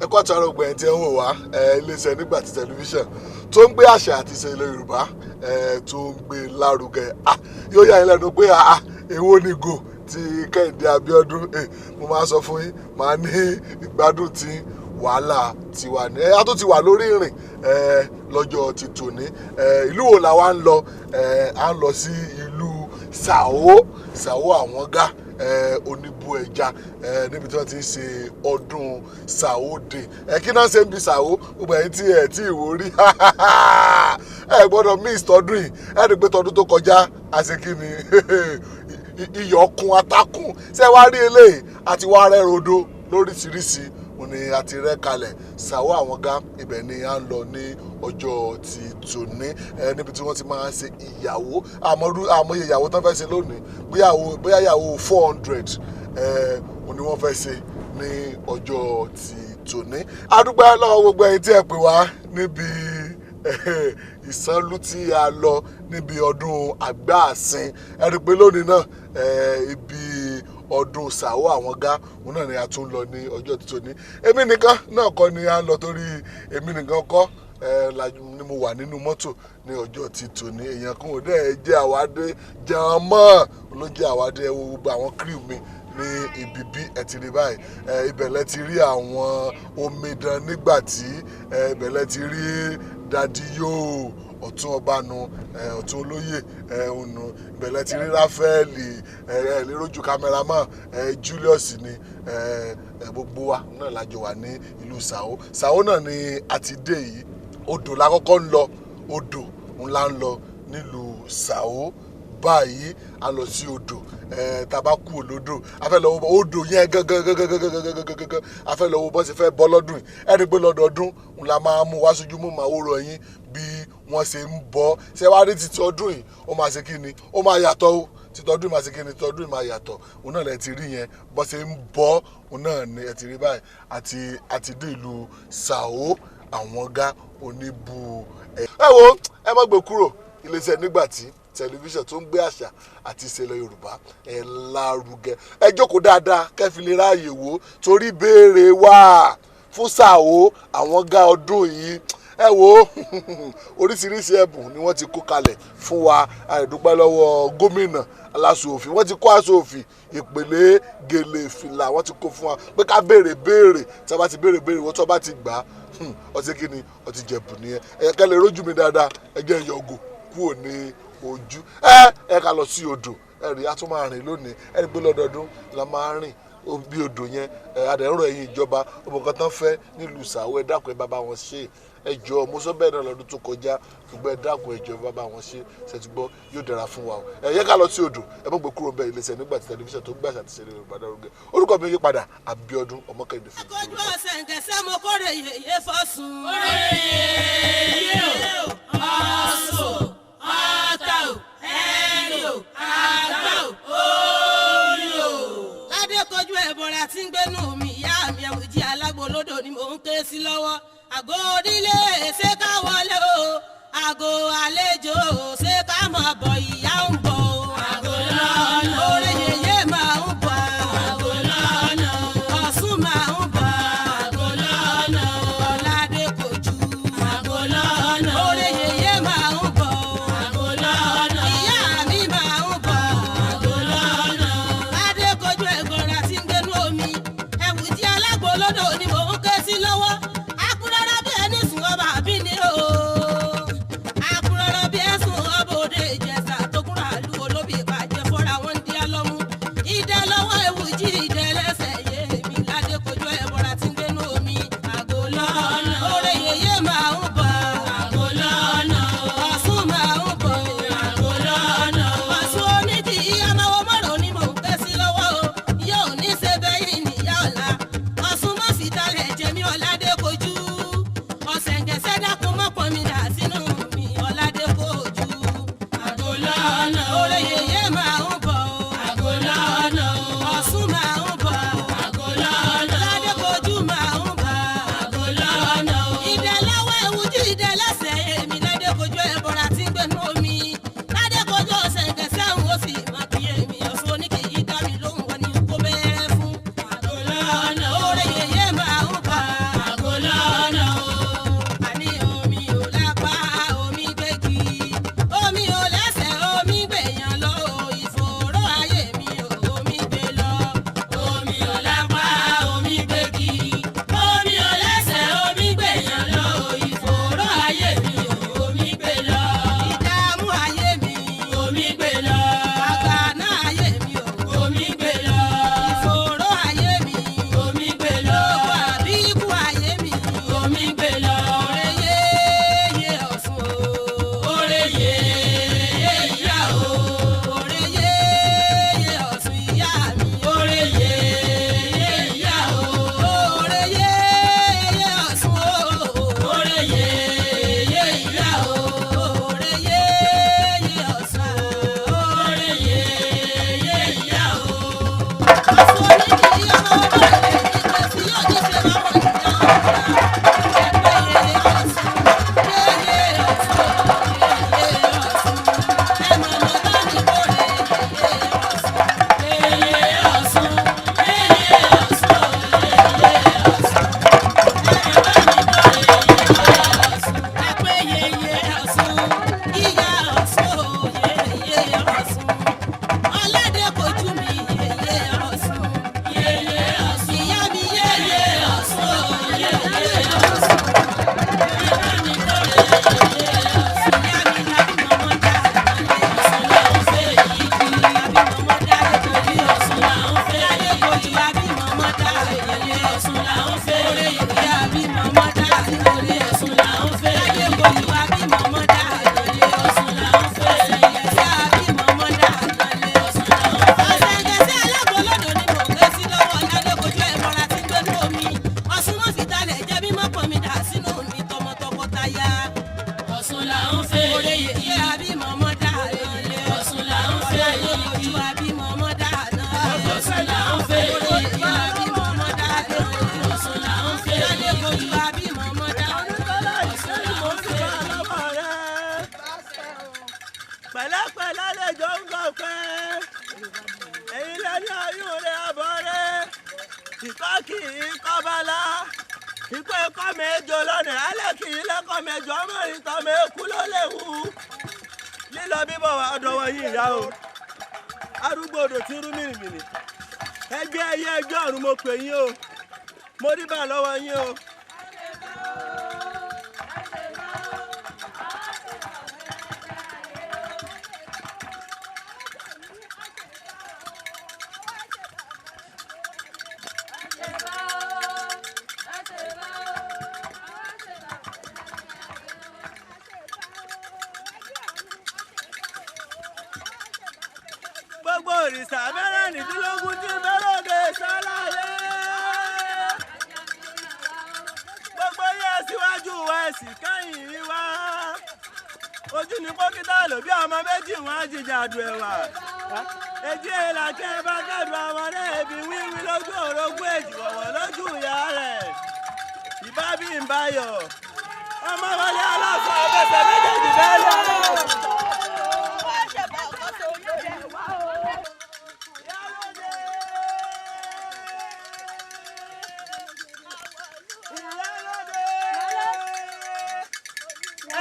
Ẹ kú àtàrà ògbà ẹ̀ tí ẹ ń wò wá iléeṣẹ́ Nígbàtí Tẹlifíṣàn tó ń gbé àṣà àti ìṣe ilẹ̀ Yorùbá tó ń gbé lárugẹ. Yóò yà yín lẹ́nu pé èwo ni go ti Kẹ́hìndé Abíọ́dún. Mo máa sọ fún yín, màá ní ìgbádùn tí wàhálà ti wà ní a tó ti wà lórí ìrìn lọ́jọ́ ti tòní. Ìlú wo la wá ń lọ? À ń lọ sí ìlú Sàó, Sàó àwọn gá oníbú ẹja, níbi tí wọ́n ti ń ṣe ọdún Sàó Day. Kí náà ṣe ń bi Sàó? Gbogbo ẹ̀yin tí ẹ̀ tí ìwò rí, ẹ gbọ́dọ̀ miss tọdún yìí. Ẹ rí i pé tọdún tó kọjá àṣekí ni iyọ̀ kun atákùn. Ṣé wàá rí eléyìí àti wàá rẹ́ rodo lóríṣiríṣi òun ni a ti rẹ́ kalẹ̀. Sàó àwọn gá, ibẹ̀ ni à ń lọ ní ọjọ́ ti tòní, níbi tí wọ́n ti máa ń ṣe ìyàwó. Àmọ́ ìyàwó tán fẹ́ ṣe lónìí, bóyá ìyàwó 400 òun ni wọ́n fẹ́ ṣe ní ọjọ́ ti tòní. A dúpẹ́ lọ́wọ́ gbogbo ẹ̀yin tí ẹ pè wá níbi ìsánlú tí a lọ níbi ọdún àgbàsìn. Ẹ rí i pé lónìí náà, ibi ọdún Sàó àwọn gá òun náà ni a tún lọ ní ọjọ́ ti tòní. Èmi nìkan náà kọ́ ni a ń lọ, torí èmi nìkan kọ́ ni mo wà nínú mọ́tò ní ọjọ́ ti tòní. Èèyàn kan ò dẹ́ jẹ́ àwádé jàmọ́ ló jẹ́ àwádé. Ẹ wo gbogbo àwọn crew mi ní ibi bí ẹ ti rí báyìí. Ibẹ̀ lẹ ti rí àwọn omidan nígbà tí ibẹ̀ lẹ ti rí Dadi yóò ọ̀tún ọbanu, ọ̀tún olóyè ọ̀nù. Ibẹ̀ lẹ ti rí Ráfẹ́ẹ̀lì léròjù cameraman Julius ni. Gbogbo wa náà la jọ wà ní ìlú Sàó. Sàó náà ni a ti dé yìí. Odò la kọ́kọ́ ń lọ, odò ńlá ń lọ nílùú Sàó báyìí. A lọ sí odò. Tá a bá kú olódò, a fẹ́ lọ wo odò yẹn gangan gangan gangan gangan gangan. A fẹ́ lọ wo bó ṣe fẹ́ bọ́ lọ́dún yìí. Ẹ rí i pé lọ́dọọdún ń la máa mú wá sójú mú màwòrán yín bí wọ́n ṣe ń bọ́. Ṣé wàá rí títí ọdún yìí, ó máa ṣe kí ni, ó máa yàtọ̀ o. Títí ọdún yìí máa ṣe kí ni, títí ọdún yìí máa yàtọ̀. Òun náà lẹ ti rí yẹn bó ṣe ń bọ́, òun náà ni ẹ ti rí báyìí. Àti dé ìlú Sàó àwọn gá oníbu ẹ. Ẹ wo, ẹ má gbé kúrò. Iléeṣẹ́ Nígbàtí Tẹlifíṣàn tó ń gbé àṣà àti ìṣẹ̀lẹ̀ Yorùbá ẹ lárugẹ. Ẹ jókòó dáadáa kẹfì lè ráàyè wò, torí béèrè wà fún Sàó àwọn gá ọdún yìí. Ẹ wo, oríṣiríṣi ẹ̀bùn ni wọ́n ti kó kalẹ̀ fún wa. A dúpẹ́ lọ́wọ́ gómìnà aláṣọ òfin. Wọ́n ti kó aṣọ òfin, ìpèlè, gèlè, fìlà, wọ́n ti kó fún wa pé ká béèrè béèrè. Tí a bá ti béèrè béèrè, wọ́n tó bá ti gbà á, ọtí kí ni ọtí jẹ̀bù nìyẹn. Ẹ kẹ́ lè rójú mi dáadáa, ẹ jẹ́ ìyọ̀gò kúrò ní ojú. Ẹ ká lọ sí odò. Ẹ rí a tún máa rìn lónìí. Ẹ rí pé lọ́dọọdún la máa rìn bí odò yẹn. Ẹ adẹ̀rọ̀ ẹ̀yìn ìjọba ọmọ kan tán fẹ́ nílùú Sàó, ẹ dákun, ẹ bá bá wọn ṣe. Ẹ jọ̀ọ́, mo sọ bẹ́ẹ̀ náà lọ́dún tó kọjá, ṣùgbọ́n ẹ dákun, ẹ jọ̀ọ́, ẹ bá bá wọn ṣe. Ṣètìgbọ́, yóò dára fún wa o. Ẹ yẹ ká lọ sí odò. Ẹ mọ̀ gbé kúrò bẹ́ẹ̀. Iléeṣẹ́ Nígbàtí Tẹlifíṣàn tó gbàṣà ti ṣeré Yorùbá dárúgẹ. Orúkọ mi yí padà, Abíọ́dún Ọmọkẹ́hìndé fún mi. Akójú ọ̀sẹ̀ ǹkẹ́sẹ́ mo kórè yèyé fọ́sùn. Kórè yèyé o, ọ̀sùn ọ̀tà o, ẹ̀rì o, àgbà o, orí o. Ládé kojú ẹ̀bọ̀ra tí ń gbénú mi, ìyá mi ẹ̀wù jí alágbo lódò ni mò ń ké sí lọ́wọ́. Àgọ́ onílé ṣé ká wọlé o, àgọ́ àlejò ṣé ká máa bọ̀, ìyá ń bọ̀ o. Àgọ́ lọ́nà. Oore yèyé máa ń bọ̀. Àgọ́ lọ́nà. Ọ̀ṣun máa ń bọ̀. Àgọ́ lọ́nà. Ọ̀làdé kojú. Àgọ́ lọ́nà. Oore yèyé máa ń bọ̀. Àgọ́ lọ́nà. Ìyá mi máa ń bọ̀. Àgọ́ lọ́nà. Ládé kojú ẹ̀gbọ́nra tí ń gbénú omi. Ẹ̀wù jí alágbo lódò ni mò ń ké sí lọ́wọ́. Akúrọ́rọ́ bí ẹni sùn ọba àbí ni o. Akúrọ́rọ́ bí ẹ̀sùn ọba òde Ìjẹ̀ṣà tó Kì í kọ́bálá ikú ẹ̀kọ́ mẹ́jọ lọ́nà alẹ́ kì í lẹ́kọ́ mẹ́jọ ọmọ ìtọ́ mẹ́kú ló léwu. Lílọ bíbọ̀ wá ọ̀dọ̀ wọn yìí ìyá o, arúgbó odò tí ń rú mìrìmìrì. Ẹgbẹ́ ẹyẹ, ẹgbẹ́ ọ̀run, mo pè yín o, mo rí bà lọ́wọ́ yín o. Gbogbo òrìṣà mẹ́rìndínlógún tí ń bẹ lóde sálàyé. Gbogbo yẹ síwájú wa, ẹ̀sìn kẹ́yìn wa. Ojú ni pọ́kítà lò bí ọmọ méjì wọn á jìjà dùn ẹ̀wà. Èjì èlà kẹ́ ẹ bá kẹ́dùn àwọn náà, ebi wíwí lójú orogún, èjì wọ̀wọ̀ lójú ìyá rẹ̀. Ìbá bí ń bayọ̀. Ọmọ wọlé aláṣọ abẹsẹ̀ méjèèjì bẹ́ẹ̀ lọ. Ìyálóde!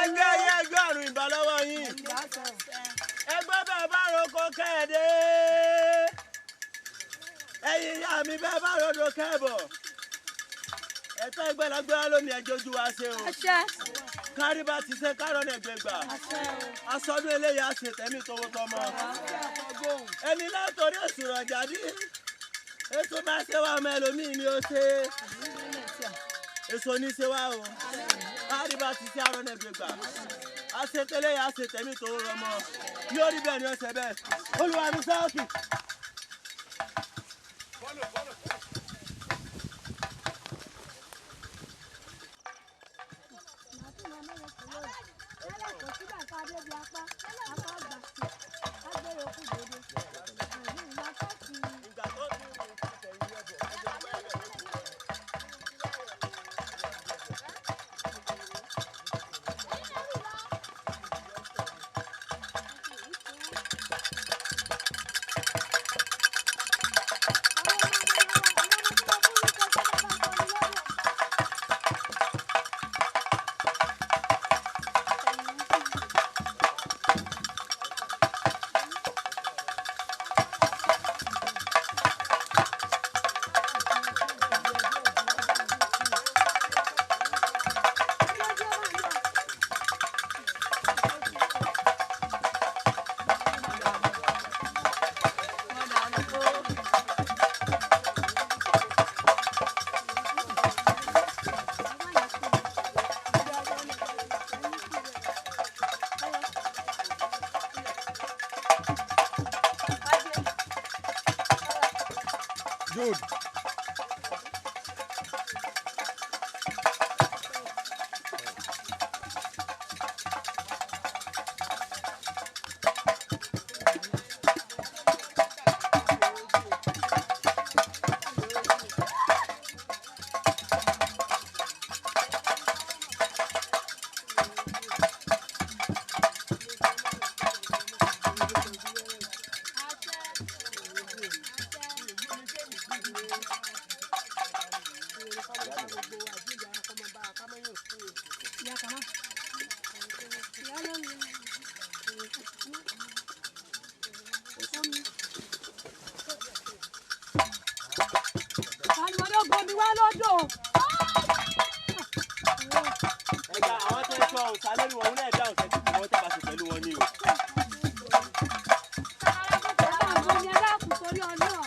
Ẹgbẹ́ ayé, ẹgbẹ́ ọ̀run, ìbà lọ́wọ́ yín. Ẹgbẹ́ bẹ́ẹ̀ bá roko kẹ́ẹ̀dé. Ẹ̀yin ìyá mi, bẹ́ẹ̀ bá rodo kẹ́ẹ̀bọ̀. Ẹ̀tọ́ ẹgbẹ́ lágbára lónìí, ẹjọ́ ojú wa ṣe o. Kárí bá ti ṣe kárọ̀ ní ẹgbẹ́ gbà. Aṣọ́dún eléyìí á ṣe tẹ̀mí towó tọmọ. Ẹni látòrí òṣùrọ̀ jáde. Èso máa ṣe wá, ọmọ ẹlòmíì ni ó ṣe. Èso ní ṣe wá o. Kárí bá ti ṣe àrọ̀ ní ẹgbẹ́ gbà. Àṣetẹ́lẹ̀ yà ṣe tẹ̀mí towó rọmọ. Yóò rí bẹ́ẹ̀ ni ó ṣe bẹ́ẹ̀. Olúwa mi sáàkì. Ìgbà tó ti rìn ìtẹ̀yìn ẹbọ. Jude. Bomi wá lọ́dọ̀. Ẹ̀ka àwọn tẹ́ sọ òòsà lórí wọn, òun náà dáhùn sẹ́jú tí wọ́n tẹ́ bá ṣe pẹ̀lú wọn ni o. Bomi aláàkú torí ọlọ́run.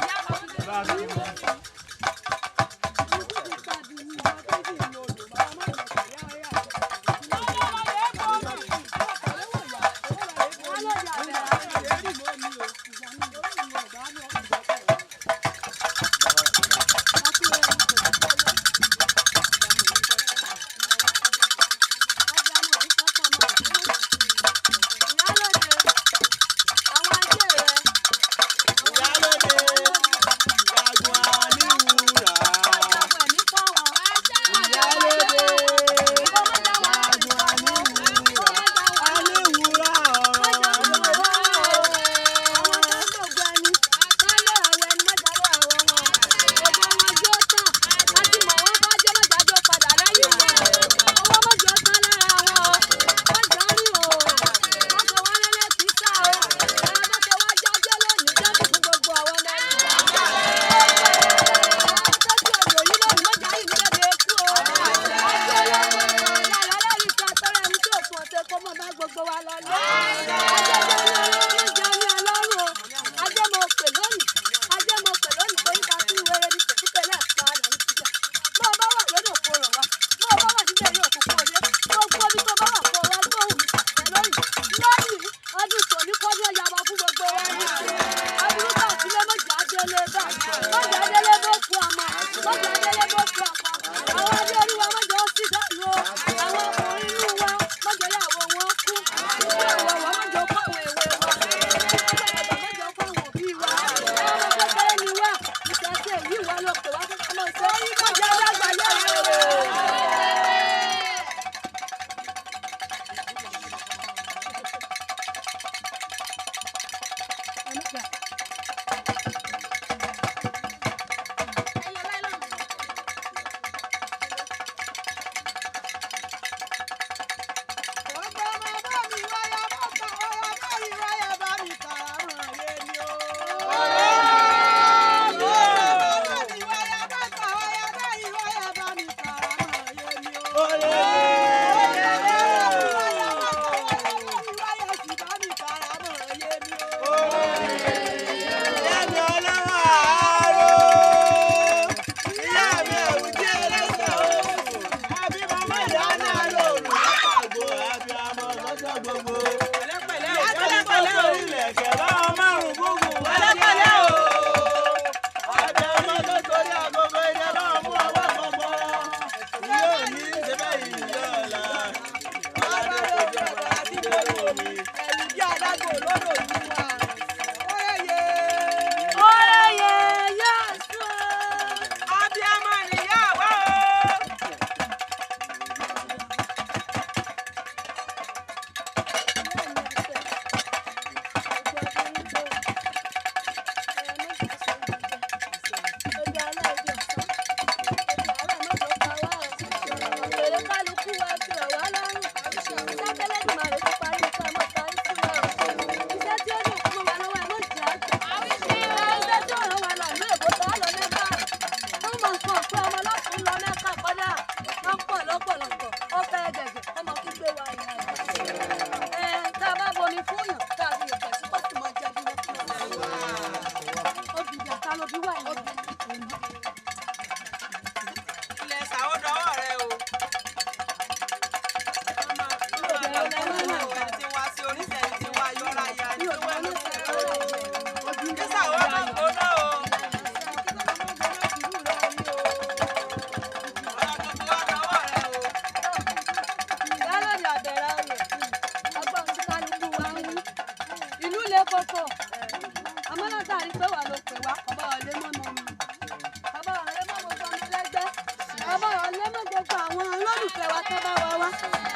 olólùfẹ́ wa tó bá wa wá.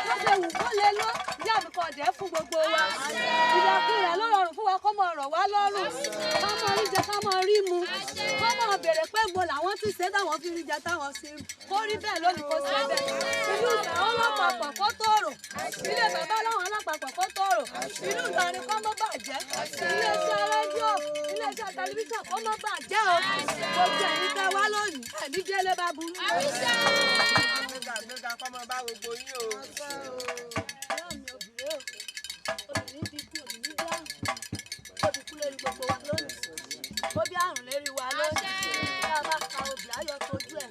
Wọ́n ṣe wù kó lè lọ ìyá mi kò dẹ́ fún gbogbo wa. Ìdàkùn rẹ̀ ló rọrùn fún wa kó mọ̀ rọ̀ wá lọ́rùn. Ká mọ̀ rí jẹ, ká mọ̀ rí mu. Kó mọ̀ béèrè pé mo làwọn ti ṣe táwọn fi rí jẹ táwọn ṣe rí. Kó rí bẹ́ẹ̀ lónìí kó ṣe bẹ́ẹ̀. Ìlú Ìsàwọ́ lápapọ̀ kó tòrò. Ilé bàbá láwọn lápapọ̀ kó tòrò. Ìlú Ìlọrin kó mọ́ bàjẹ́. Ilé-iṣẹ́ rédíò, ilé-iṣẹ́ tẹlifíṣàn kó mọ́ bàjẹ́ o. Gbogbo ẹ̀yin tẹ́ wá lónìí, ẹ̀mí délé bá burú. Gbéga gbéga kọ́ mọ bá gbogbo yín o. Ìyá mi obìnrin o, obìnrin bí kú, obìnrin bí àrùn. Ó ti kú lórí gbogbo wa lónìí. Ó bí àrùn lérí wa lónìí. Bí a bá ka obì ayọ̀ tójú ẹ̀.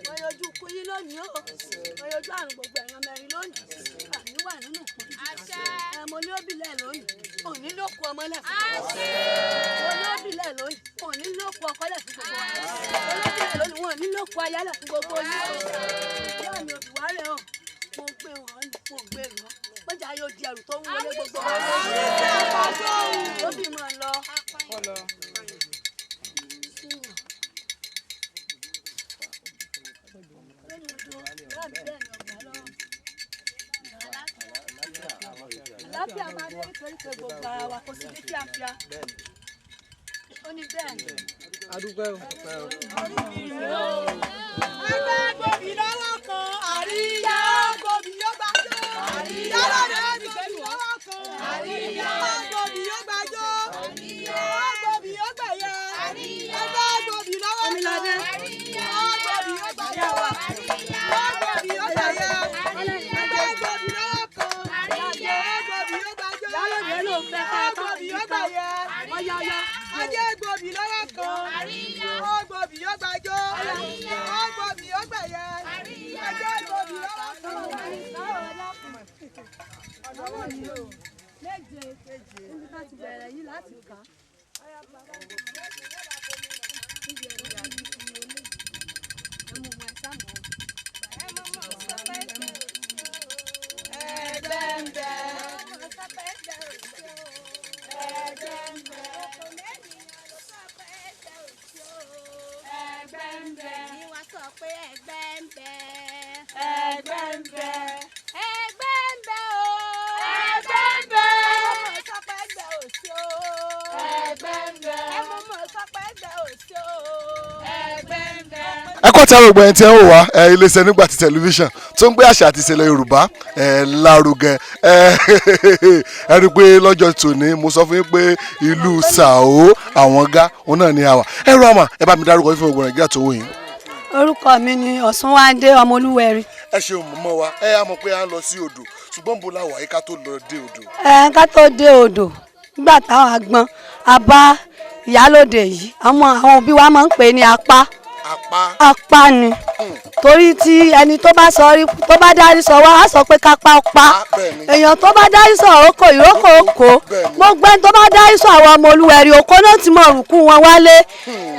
Wọ́n yọjú kú yín lónìí o. Wọ́n yọjú àrùn gbogbo ẹ̀yàn mẹ́rin lónìí. Àmì wà nínú ìpọ́njú. Ẹ mo ní óbì lẹ̀ lónìí. Òní ló kú ọmọ lẹ̀ fún gbogbo wa. Mo ní óbì lẹ̀ lónìí. Òní ló kú ọkọ lẹ̀ fún gbogbo wa. Mo ní óbì lẹ̀ lónìí. Wọn ò ní ló kú aya lẹ̀ fún gbogbo yín o. Ìyá mi òbí wá rẹ̀ o. Mo gbé wọn, mo gbé wọn. Mọ́jà yóò di ẹrù tó ń wọlé gbogbo wa. Óbì máa lọ. Àlàáfíà máa dé nítorí pé gbogbo ara wa kò sí ní fíafíà. Ó ní bẹ́ẹ̀ ni. Adúpẹ́ o. Ẹgbẹ́ gbòbí lọ́wọ́ kan, àríyá gbòbí yóò gbàjọ́. Àríyá gbòbí lọ́wọ́ kan, àríyá gbòbí yóò gbàjọ́. Àríyá gbòbí yóò gbẹ̀yẹ. Ẹgbẹ́ gbòbí lọ́wọ́ kan, àríyá gbòbí yóò gbàjọ́. Àríyá gbòbí yóò gbẹ̀yẹ. Ẹgbẹ́ gbòbí lọ́wọ́ kan, àríyá gbòbí yóò gbàjọ́. Ìyálòdè ló ń fẹ́ ká Gbòbí yóò gbẹ̀yẹ. Ọ̀yọ̀yọ̀. Ajé gbòbí lọ́wọ́ kan, ó gbòbí yóò gbàjọ́. Ó gbòbí yóò gbẹ̀yẹ. Ajé gbòbí lọ́wọ́ kan. Méje níbi tá ti bẹ̀rẹ̀ yìí láti kà á. Níbi ẹ̀rọ yìí fi olé. Ẹ mú wọn ẹ sá mọ́. Ẹgbẹ́ ń bẹ. Ẹgbẹ́ ń bẹ. Ẹgbẹ́ ń bẹ. Ní wá sọ pé ẹgbẹ́ ń bẹ. Ẹgbẹ́ ń bẹ. Ẹgbẹ́ ń bẹ o. Ẹgbẹ́ ń bẹ. Ẹ mọ̀ mọ̀ sọ pé ẹgbẹ́ ò sí o. Ẹgbẹ́ ń bẹ. Ẹ mọ̀ mọ̀ sọ pé ẹgbẹ́ ò sí o. Ẹgbẹ́ ń bẹ. Ẹ kọ́ tí àwọn ẹni tí ẹ ń wò wá ẹ iléeṣẹ́ Nígbà Tí tẹlifíṣàn tó ń gbé àṣà àti ìṣẹ̀lẹ̀ Yorùbá ẹ lárugẹ. Ẹ ẹ rí i pé lọ́jọ́ tòní mo sọ fún yín pé ìlú Sàó àwọn gá òun náà ni àwà. Ẹ rọ àmà ẹ bá mi dárúkọ fún gbogbo Nàìjíríà tó wò yín. Orúkọ mi ni Ọ̀ṣunwándé Ọmọlúwẹ̀rí. Ẹ ṣeun mọ́ wa, ẹ á mọ̀ pé à ń lọ sí odò, ṣùgbọ́n bó la wà yìí ká tó lọ dé odò? Ẹ ká tó dé odò, nígbà táwọn agbọn a bá ìyálòdè yìí, àwọn òbí wa máa ń pè é ní apá. Apá. Apá ni torí tí ẹni tó bá sọ rí tó bá dárí sọ wá á sọ pé kápá pa Bẹ́ẹ̀ ni. èèyàn tó bá dárí sọ òkò ìrókò òkò Bẹ́ẹ̀ ni. gbogbo ẹni tó bá dárí sọ àwọn ọmọ Olúwẹ̀rí òkò náà ti mọ òrùkú wọn wálé.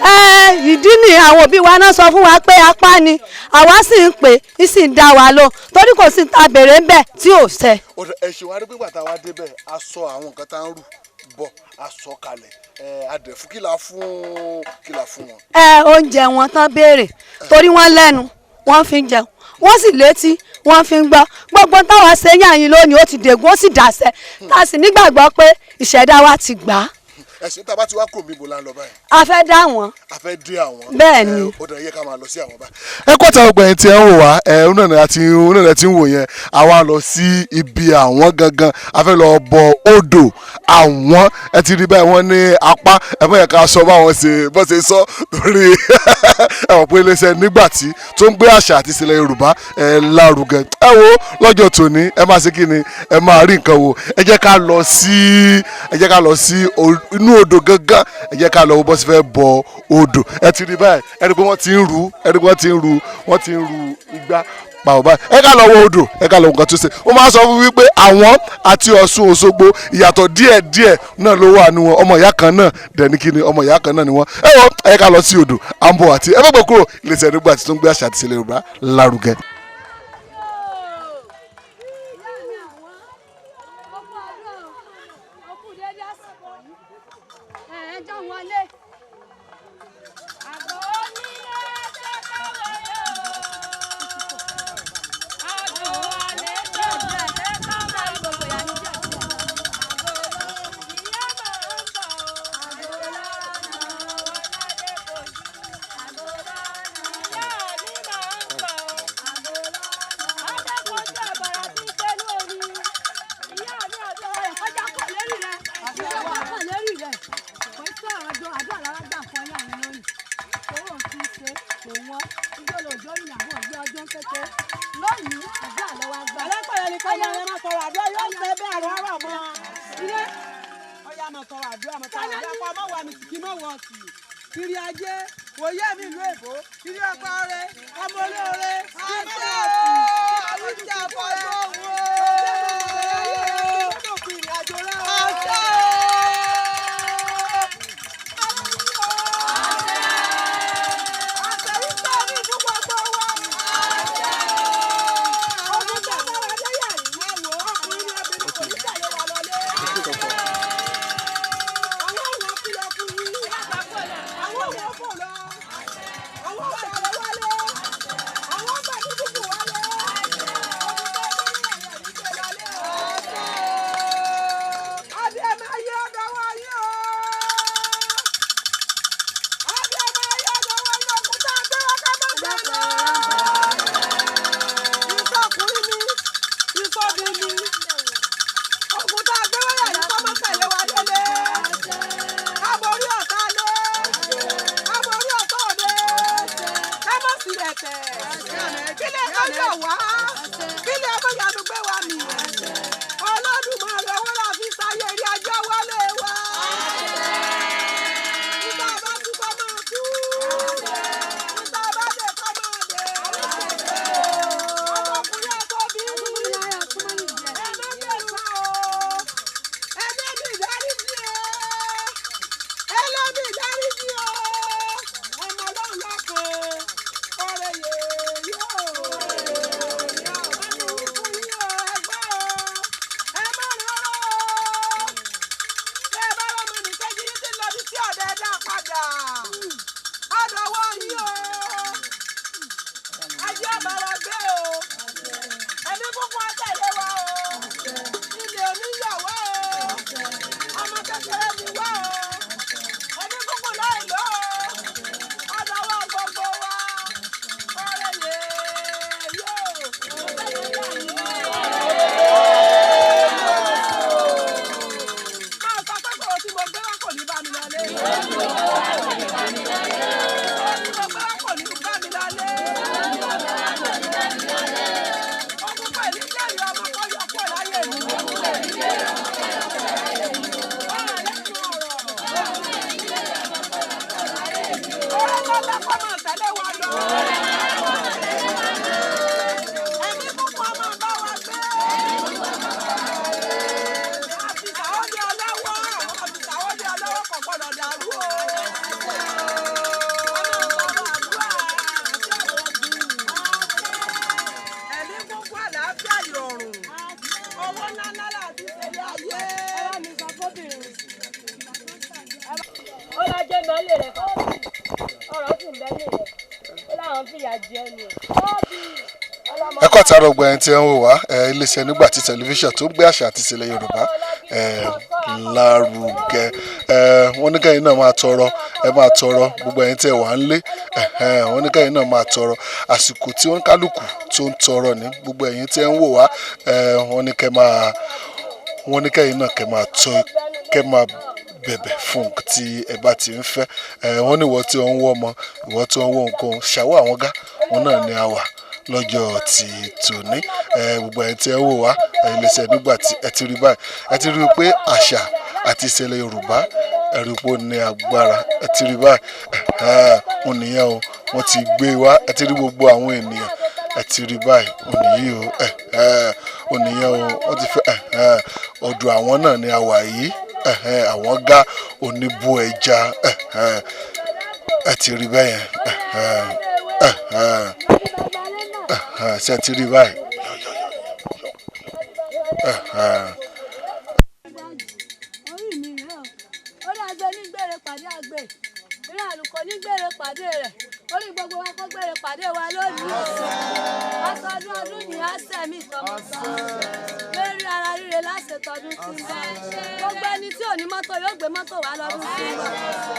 Ẹ ìdí ni àwọn òbí wa náà sọ fún wa pé apá ni àwa sì ń pè é sì ń dá wa lò torí kò sí ta bèrè ń bẹ̀ tí ò ṣẹ. Ọ̀dọ̀ ẹ ṣeun arí pípa táwa débẹ̀ a sọ àwọn nǹkan tá ń rù bọ̀ a sọ kalẹ̀ ẹ a dẹ̀ fún kí la fún wọn. Ẹ oúnjẹ wọn tán béèrè torí wọ́n lẹ́nu wọ́n fi ń jẹun, wọ́n sì létí wọ́n fi ń gbọ́. Gbogbo táwa ṣe yàn yín lónìí ó ti dègún ó sì dàṣẹ, tá a sì nígbàgbọ́ pé ìṣẹ̀dá wa ti gbà á. Ẹ ṣe tá a bá ti wá kúrò níbo la ń lọ báyìí? A fẹ́ dá wọn. A fẹ́ dé àwọn. Bẹ́ẹ̀ ni. Ẹ, ó dẹ̀ yẹ ká máa lọ sí àwọn báyìí. Ẹ kọ́ ta ọgbà yẹn tí ẹ ń wò wá ẹ òun náà ti ń wò yẹn, àwa lọ sí ibi àwọn gangan, a fẹ́ lọ bọ odò àwọn. Ẹ ti rí báyìí wọ́n ní apá ẹ mọ̀ yẹn ká sọ báwọn ṣe bọ́ ṣe sọ torí ẹ mọ̀ pé iléeṣẹ́ Nígbà Tí tó ń gbé àṣà àti ìṣẹ̀lẹ̀ Yorùbá ẹ lárugẹ. Ẹ wo lọ́jọ́ tòní ẹ máa ṣe kí ni ẹ máa rí nǹkan wò. Ẹ jẹ́ ká lọ sí ẹ jẹ́ ká lọ sí inú odò gangan, ẹ jẹ́ ká lọ wo bó ṣe fẹ́ bọ odò. Ẹ ti rí báyìí, ẹ rí pé wọ́n ti ń ru, ẹ rí pé wọ́n ti ń ru igbá pàwọ́ báyìí. Ẹ ká lọ wo odò, ẹ ká lọ wo nǹkan tó ṣe. Ó máa sọ fún mi pé àwọn àti Ọ̀ṣun Òṣogbo ìyàtọ̀ díẹ̀díẹ̀ náà ló wà ní wọn, ọmọ ìyá kan náà dẹ̀ ní kíni ọmọ ìyá kan náà ni wọ́n. Ẹ wọ ẹ ká lọ sí odò àǹbọ̀ àti ẹ bẹ́ẹ̀ kúrò iléeṣẹ́ Nígbà Tí tó ń gbé àṣà àti ìṣẹ̀lẹ̀ Yorùbá lárugẹ. Àgọ́ onílé ṣe ká wọlé o. Àgọ́ Ọmọ rẹ máa tọrọ àdúrà yóò ṣe bẹ́ẹ̀ àrùn àrọ̀ mọ́. Ilé ọya máa tọrọ àdúrà máa tọrọ àdúrà kọ́ ọmọ wa mi kì í mọ̀ wọ̀ sí. Kiri ajé, wòye mi ìlú èbó, kiri ọkọ rẹ, ọmọ olóore, kí mọ̀ wọ̀ sí. Ẹ kọ́ àtàrà ọgbà ẹni tí ẹ ń wò wá iléeṣẹ́ Nígbàtí tẹlifíṣàn tó ń gbé àṣà àti ìṣẹ̀lẹ̀ Yorùbá lárugẹ. Wọ́n ní kẹ́yìn náà máa tọrọ, ẹ máa tọrọ gbogbo ẹ̀yin tí ẹ wà ń lé. Wọ́n ní kẹ́yìn náà máa tọrọ àsìkò tí wọ́n kálukú tó ń tọrọ ní gbogbo ẹ̀yin tí ẹ ń wò wá. Wọ́n ní kẹ́ máa, wọ́n ní kẹ́yìn náà kẹ́ máa tọ́, kẹ́ máa bẹ̀bẹ̀ fún nǹkan tí ẹ bá ti ń fẹ́. Wọ́n ní ìwọ tí ó ń wọ́ ọmọ, ìwọ tí ó ń wọ́ nǹkan, ṣàwọ́ àwọn gá wọn náà ni a wà lọ́jọ́ ti tòní. Gbogbo ẹ̀yin tí ẹ wò wá iléeṣẹ́ Nígbàtí ẹ ti rí báyìí, ẹ ti rí i pé àṣà àti ìṣẹ̀lẹ̀ Yorùbá ẹ̀rí pé ó ní agbára. Ẹ ti rí báyìí, òun nìyẹn o, wọ́n ti gbé wá. Ẹ ti rí gbogbo àwọn ènìyàn, ẹ ti rí báyìí, òun nìyí o, òun nìyẹn o, wọ́n ti fẹ́ ọ̀dọ̀ àwọn náà ni a wà yìí. Àwọn gá oníbú ẹja, ẹ ti rí bẹ́yẹn, ṣe ti rí báyìí. Orí mi rẹ̀ o, orí agbe ní gbére pàdé agbe, ìrìn àlùkò ní gbére pàdé rẹ̀, orí gbogbo wa kó gbére pàdé wa lónìí. Aṣọ ọdún ọdún ní àṣẹ mi tọmọtọmọ, lórí ara ríre láṣẹ tọdún tí ń bọ̀. Gbogbo ẹni tí ò ní mọ́tò yóò gbé mọ́tò wá lọ́dún tí ń bọ̀.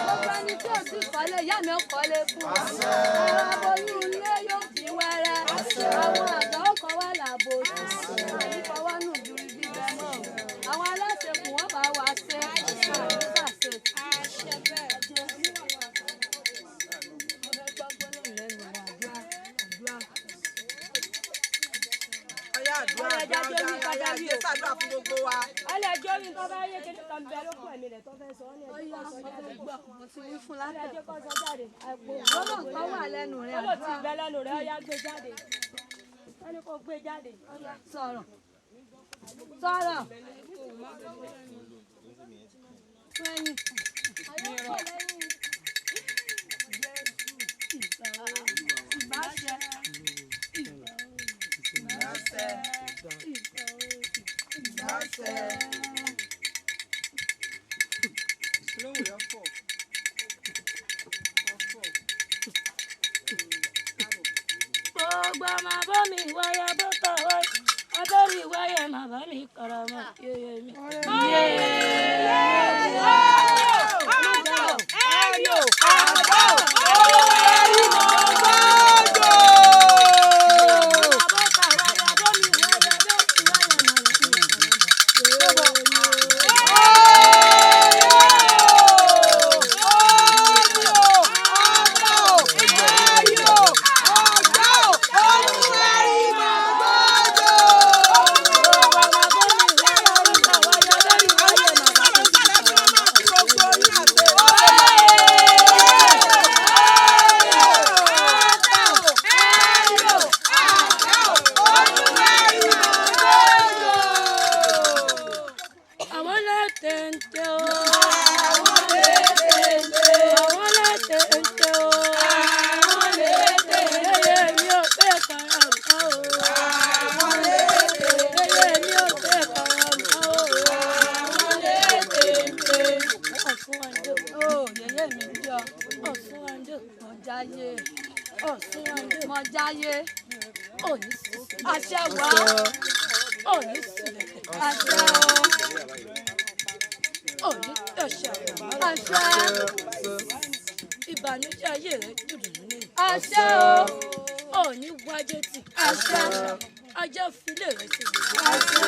Gbogbo ẹni tí ò sì kọ́lé, ìyá mi ò kọ́lé fún wa. Àwọn aboyún ilé yóò bí wẹ́rẹ́, àwọn àgbà ó kọ́ wá làbò sí, àní fọwọ́ nù ju ibi bẹ́ẹ̀ mọ́. Àwọn aláṣekù wọ́n bá wa ṣe, àdúrà ṣe. àdúrà àdúrà ṣàdúrà fún gbogbo wa. Ọlẹ́jọ́ mi tó bá yé kéde kan bẹ lókun ẹ̀mí rẹ̀ tó fẹ́ sọ ọ́ ní ẹjọ́ kọ́ sọ jáde. Mo ti wí fún látẹ̀. Ọlẹ́jọ́ kọ́ sọ jáde. Lọ́nà kan wà lẹ́nu rẹ̀. Ó lò ti bẹ lẹ́nu rẹ̀, ó yá gbé jáde. Wọ́n ní kó gbé jáde. Sọ̀rọ̀. Sọ̀rọ̀. Fún ẹyin. Ìbáṣẹ. Ìbáṣẹ. Ìbáṣẹ. Gbogbo ọmọ bọ́ mi wáyà bó tọ̀ wáyà. Abẹ́rù ìwáyà màbá mi kọ̀rọ̀ mọ́ yóyó mi. Àwọn lẹ́tẹ̀ẹ̀tẹ̀ o. Àwọn lẹ́tẹ̀ẹ̀tẹ̀ o. Àwọn lẹ́tẹ̀ẹ̀tẹ̀. Yeye mi ò fẹ́ kàrà mọ́ o. Yeye mi ò fẹ́ kàrà mọ́ o. Àwọn lẹ́tẹ̀ẹ̀tẹ̀. Ọ̀ṣun àǹdó. Ó yèyé mi jọ. Ọ̀ṣun àǹdó. Mo jáyé. Ọ̀ṣun àǹdó. Mo jáyé. Òní sísè. Àṣẹ wá. Òní sílẹ̀. Àṣẹ o. Òní tọ̀ṣẹ̀ àmọ́. Àṣẹ. Ìbànújẹ́ ayé rẹ̀ dùdù nínú. Àṣẹ o. Òní wájé tì. Àṣẹ. Ajá filé rẹ̀ sí. Àṣẹ.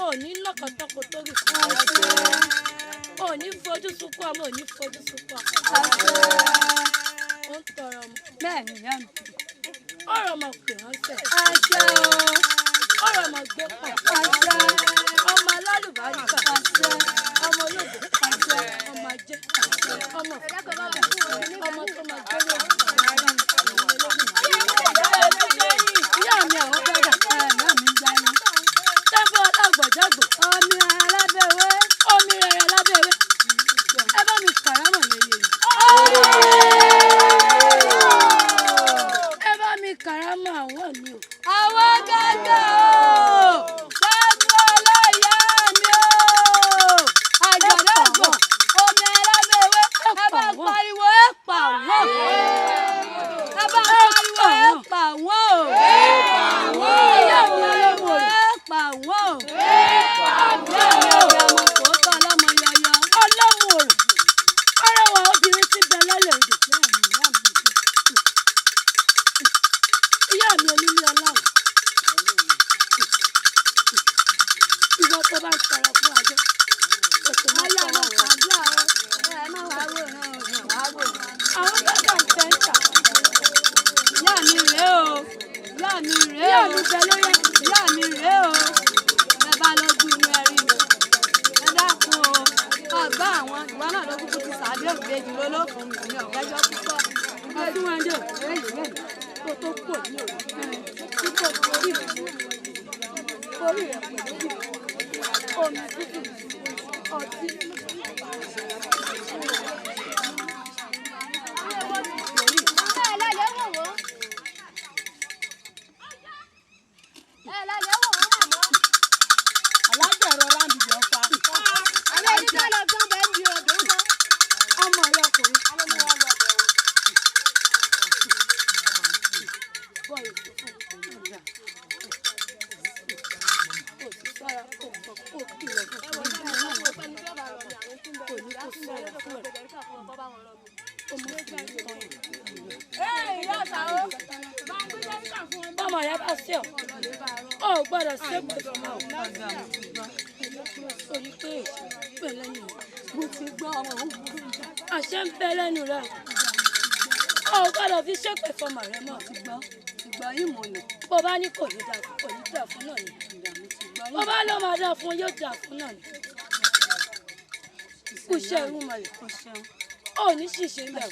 Òní lọ́kọ̀tọ́kọ tó rí. Àṣẹ. Òní fojú sunkún ọmọ, òní fojú sunkún ọmọ. Àṣẹ. Ó ń tọrọ ọmọ. Bẹ́ẹ̀ ni ìyá mi. Ọ̀rọ̀ ọmọ pè ránṣẹ́. Àṣẹ o. Ọ̀rọ̀ ọmọ gbé pọ̀. Àṣẹ. Ọmọ alálùbáríkà. Àṣẹ. Ọmọ ológo. Àṣẹ. Ọmọ ajé. Ọmọ ọmọ tó máa gbé lórí. Ìyá mi àwọn bàdà. Ìyá mi ń jáyé. Tẹ́fọ́ alágbọ̀jágbò. Omi alábẹ́wé. Omi rẹ̀ lábẹ́wé. Ẹ bá mi kàrámọ̀ yeye yìí. Ẹ bá mi kàrámọ̀ àwọn mi o. Àwọn gángan o. Ṣẹ́gun ọlọ́yà mi o. Àjọ̀dọ́gbọ̀n. Omi alábẹ́wé. Ẹ bá ń pariwo ẹ pa wọ́n. Ẹ bá ń pariwo ẹ pa wọ́n o. Ìyá mi ọlọ́mọ rẹ̀. Ẹ pa wọ́n o. Ìyá mi ọ̀gá tòótọ́ ọlọ́mọ yọyọ. Ọlọ́mọ rẹ̀. Arẹwà obìnrin ti bẹ lálẹ́ òde. Ìyá mi onílé ọlá o. Ìwọ tó bá ń tọrọ fún ajé. Ètò máa Ayé tọrọ àwọn rẹ̀. àdúrà o. Ẹ má wàá wòran o. Má wàá wòran. Àwọn bàbá ń tẹ́ ń tà. Ìyá mi rèé o. Ìyá mi rèé Ìyá o. mi bẹ lórí. Ìyá mi rèé o. Ẹ bá lójú inú ẹ rí mi. Ẹ dákun o. Ọgbà àwọn ìwọ náà ló kúkú ti sàdé òkèjì lólókun mi ní ọ̀gẹ́jọ́ púpọ̀. Ọdún wa ń dé o. Kó tó pò ní òru. Tí kò torí rẹ̀. Orí rẹ̀ pẹ̀lú bí. Omi tútù. Ọtí. Ẹ lálẹ́ wò wọ́n. Ẹ lálẹ́ wò wọ́n màmá. Alájẹ̀rọ ráǹdì ọ̀fà. Àwọn ẹni tó lọ gbọ́n bẹ́ẹ̀ ń di odò ń kọ́. Ọmọ rẹ̀ ọkùnrin. Bọ́ èso fún un. Kò sí sọ́ra kò kọ̀ kó kìlọ̀ fún un. Kò ní kó sọ́ra fún ẹ̀. Ọmọ kìí tán yìí. Bọ́mọ rẹ bá sí ọ, o ò gbọ́dọ̀ ṣépè fún ọ. Sori pé èsì ń bẹ lẹ́nu rẹ. Mo ti gbọ́ ọmọ òun burú jù. Àṣẹ ń bẹ lẹ́nu rẹ. O ò gbọ́dọ̀ fi ṣépè fọmọ rẹ mọ́. Ti gbọ́. gbọ́ ìmọ̀lẹ̀. Bó bá ní kò ní dáa kò ní dáa fún náà ni. Bó bá ló máa dáa fún yóò dáa fún náà ni. Kú iṣẹ́ irú mọ̀lẹ̀. Ó ní ṣìṣe ń bẹ̀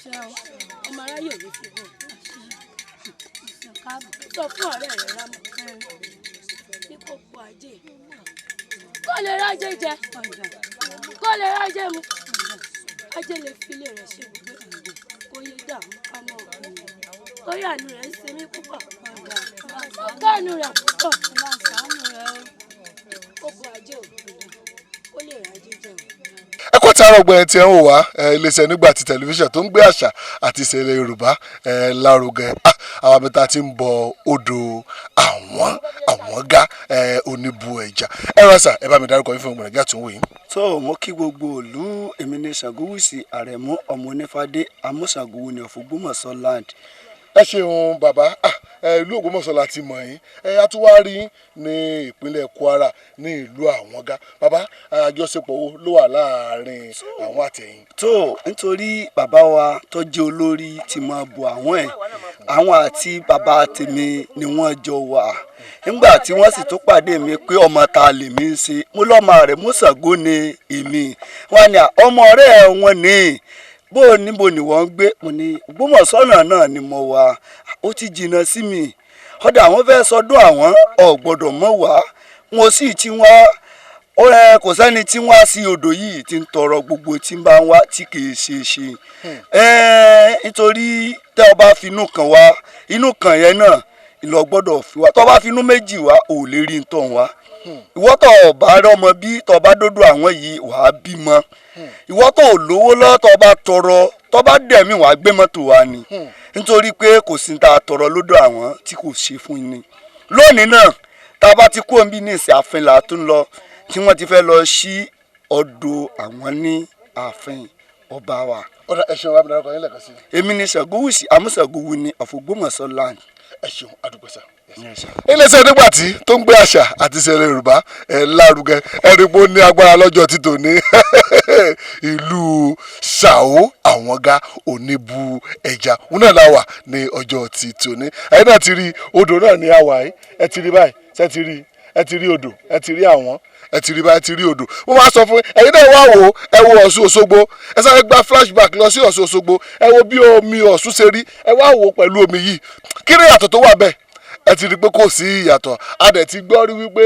ọmọ aráyè ò ní fi bọ̀. Sọ fún ọ̀rẹ́ rẹ̀ Rámọ̀ ní kò pọ̀ ajé. Kó lè rájé jẹ, kó lè rájé mu. Ajé lè fi ilé rẹ̀ ṣe ibùgbé, kó yé dààmú ká mọ́ òkú. Torí àánú rẹ̀ ń ṣe mí púpọ̀. Mo káàánú rẹ̀ púpọ̀. Ó bọ ajé o, kó lè rájé jẹ o. Ẹ kó tààrọ̀ gbọ́n ẹ ti ń wò wá iléeṣẹ́ Nígbàtí tẹlifíṣàn tó ń gbé àṣà àti ìṣẹ̀lẹ̀ Yorùbá lárugẹ. Àwọn abẹ́ta ti ń bọ odò àwọn gá oníbu ẹja. Ẹ ránṣà ẹ bá mi dárúkọ yín fún ọgbọ̀n ẹ̀gá tó ń wò yín. Tó mo kí gbogbo ìlú, èmi ní Ṣàngówùsì Àrẹ̀mú ọmọ Onífádé Amúṣàngówù ní Ògbómọ̀ṣọ́ land. Ẹ ṣeun bàbá, ìlú Ògbómọ̀ṣọ́ la ti mọ̀ yín, ẹ a tún wá rí ní ìpínlẹ̀ Kwara ní ìlú Àwọ̀nga. Bàbá, àjọṣepọ̀ wo ló wà láàárín àwọn àtẹ̀yìn? Tó nítorí bàbá wa tó jẹ́ olórí ti máa bo àwọn ẹ̀, àwọn àti bàbá tèmi ni wọ́n jọ wà. Nígbà tí wọ́n sì tún pàdé mi pé ọmọ ta lèmi ń ṣe, mo lọ́mọ rẹ̀ Mùsàngó ni èmi. Wọ́n ní ọmọ ọ̀rẹ́ wọn ni bó níbo ni wọ́n ń gbé, mo ní Ògbómọ̀ṣọ́ náà ni mo wà, ó ti jìnnà sí mi. Kódà àwọn fẹ́ sọdún àwọn ò gbọ́dọ̀ mọ̀ wá, wọn sì ti wá kò sẹ́ni tí wọ́n á sí odò yìí ti ń tọrọ gbogbo tí ń bá ń wá tí kì í ṣe ṣe. Nítorí tẹ́ ọ bá finú kan wá, inú kan yẹn náà ìlọ gbọ́dọ̀ fi wá, tọ́ bá finú méjì wá ò lè rí ntọ́ wá. Ìwọ tó o bá rọmọ bí tó bá dódò àwọn yìí wàá bímọ. Ìwọ tó o lówó lọ tó bá tọrọ tó bá dẹ̀mí wàá gbé mọ́tò wa ni. Nítorí pé kò sí ta tọrọ lódò àwọn tí kò ṣe fún ni. Lónìí náà tá a bá ti kú òǹbí ní ìsìn ààfin là tún lọ tí wọ́n ti fẹ́ lọ sí ọ̀dọ̀ àwọn ní ààfin ọba wa. Ọ̀dà ẹ ṣeun, wàá mi dárúkọ yín lẹ́ẹ̀kan sí i. Èmi ni Ṣàngówùsì Amúṣàngówù ní Ògbómọ̀ṣọ́ land. Ẹ ṣeun, adúpẹ́ sá. Iléeṣẹ́ Nígbàtí tó ń gbé àṣà àti ìṣẹ̀lẹ̀ Yorùbá lárugẹ, ẹni pé ó ní agbára lọ́jọ́ títò ní ìlú Ṣàó Àwọ̀nga oníbu ẹja òun náà la wà ní ọjọ́ títò ní. Ẹ̀yin náà ti rí odò náà ní àwà yìí, ẹ ti rí báyìí, ṣé ti rí, ẹ ti rí odò, ẹ ti rí àwọn, ẹ ti rí báyìí, ẹ ti rí odò. Mo máa sọ fún ẹ̀yin náà wá wò ó, ẹ wo Ọ̀ṣun Òṣogbo, ẹ sáré gba flashback lọ sí Ọ̀ṣun Òṣogbo, ẹ wo bí omi Ọ̀ṣun ṣe rí, ẹ wá wò ó pẹ̀lú omi yìí, kí ni ìyàtọ̀ tó wà bẹ́ẹ̀? Ẹ ti rí i pé kò sí ìyàtọ̀. A dẹ̀ ti gbọ́ rí wípé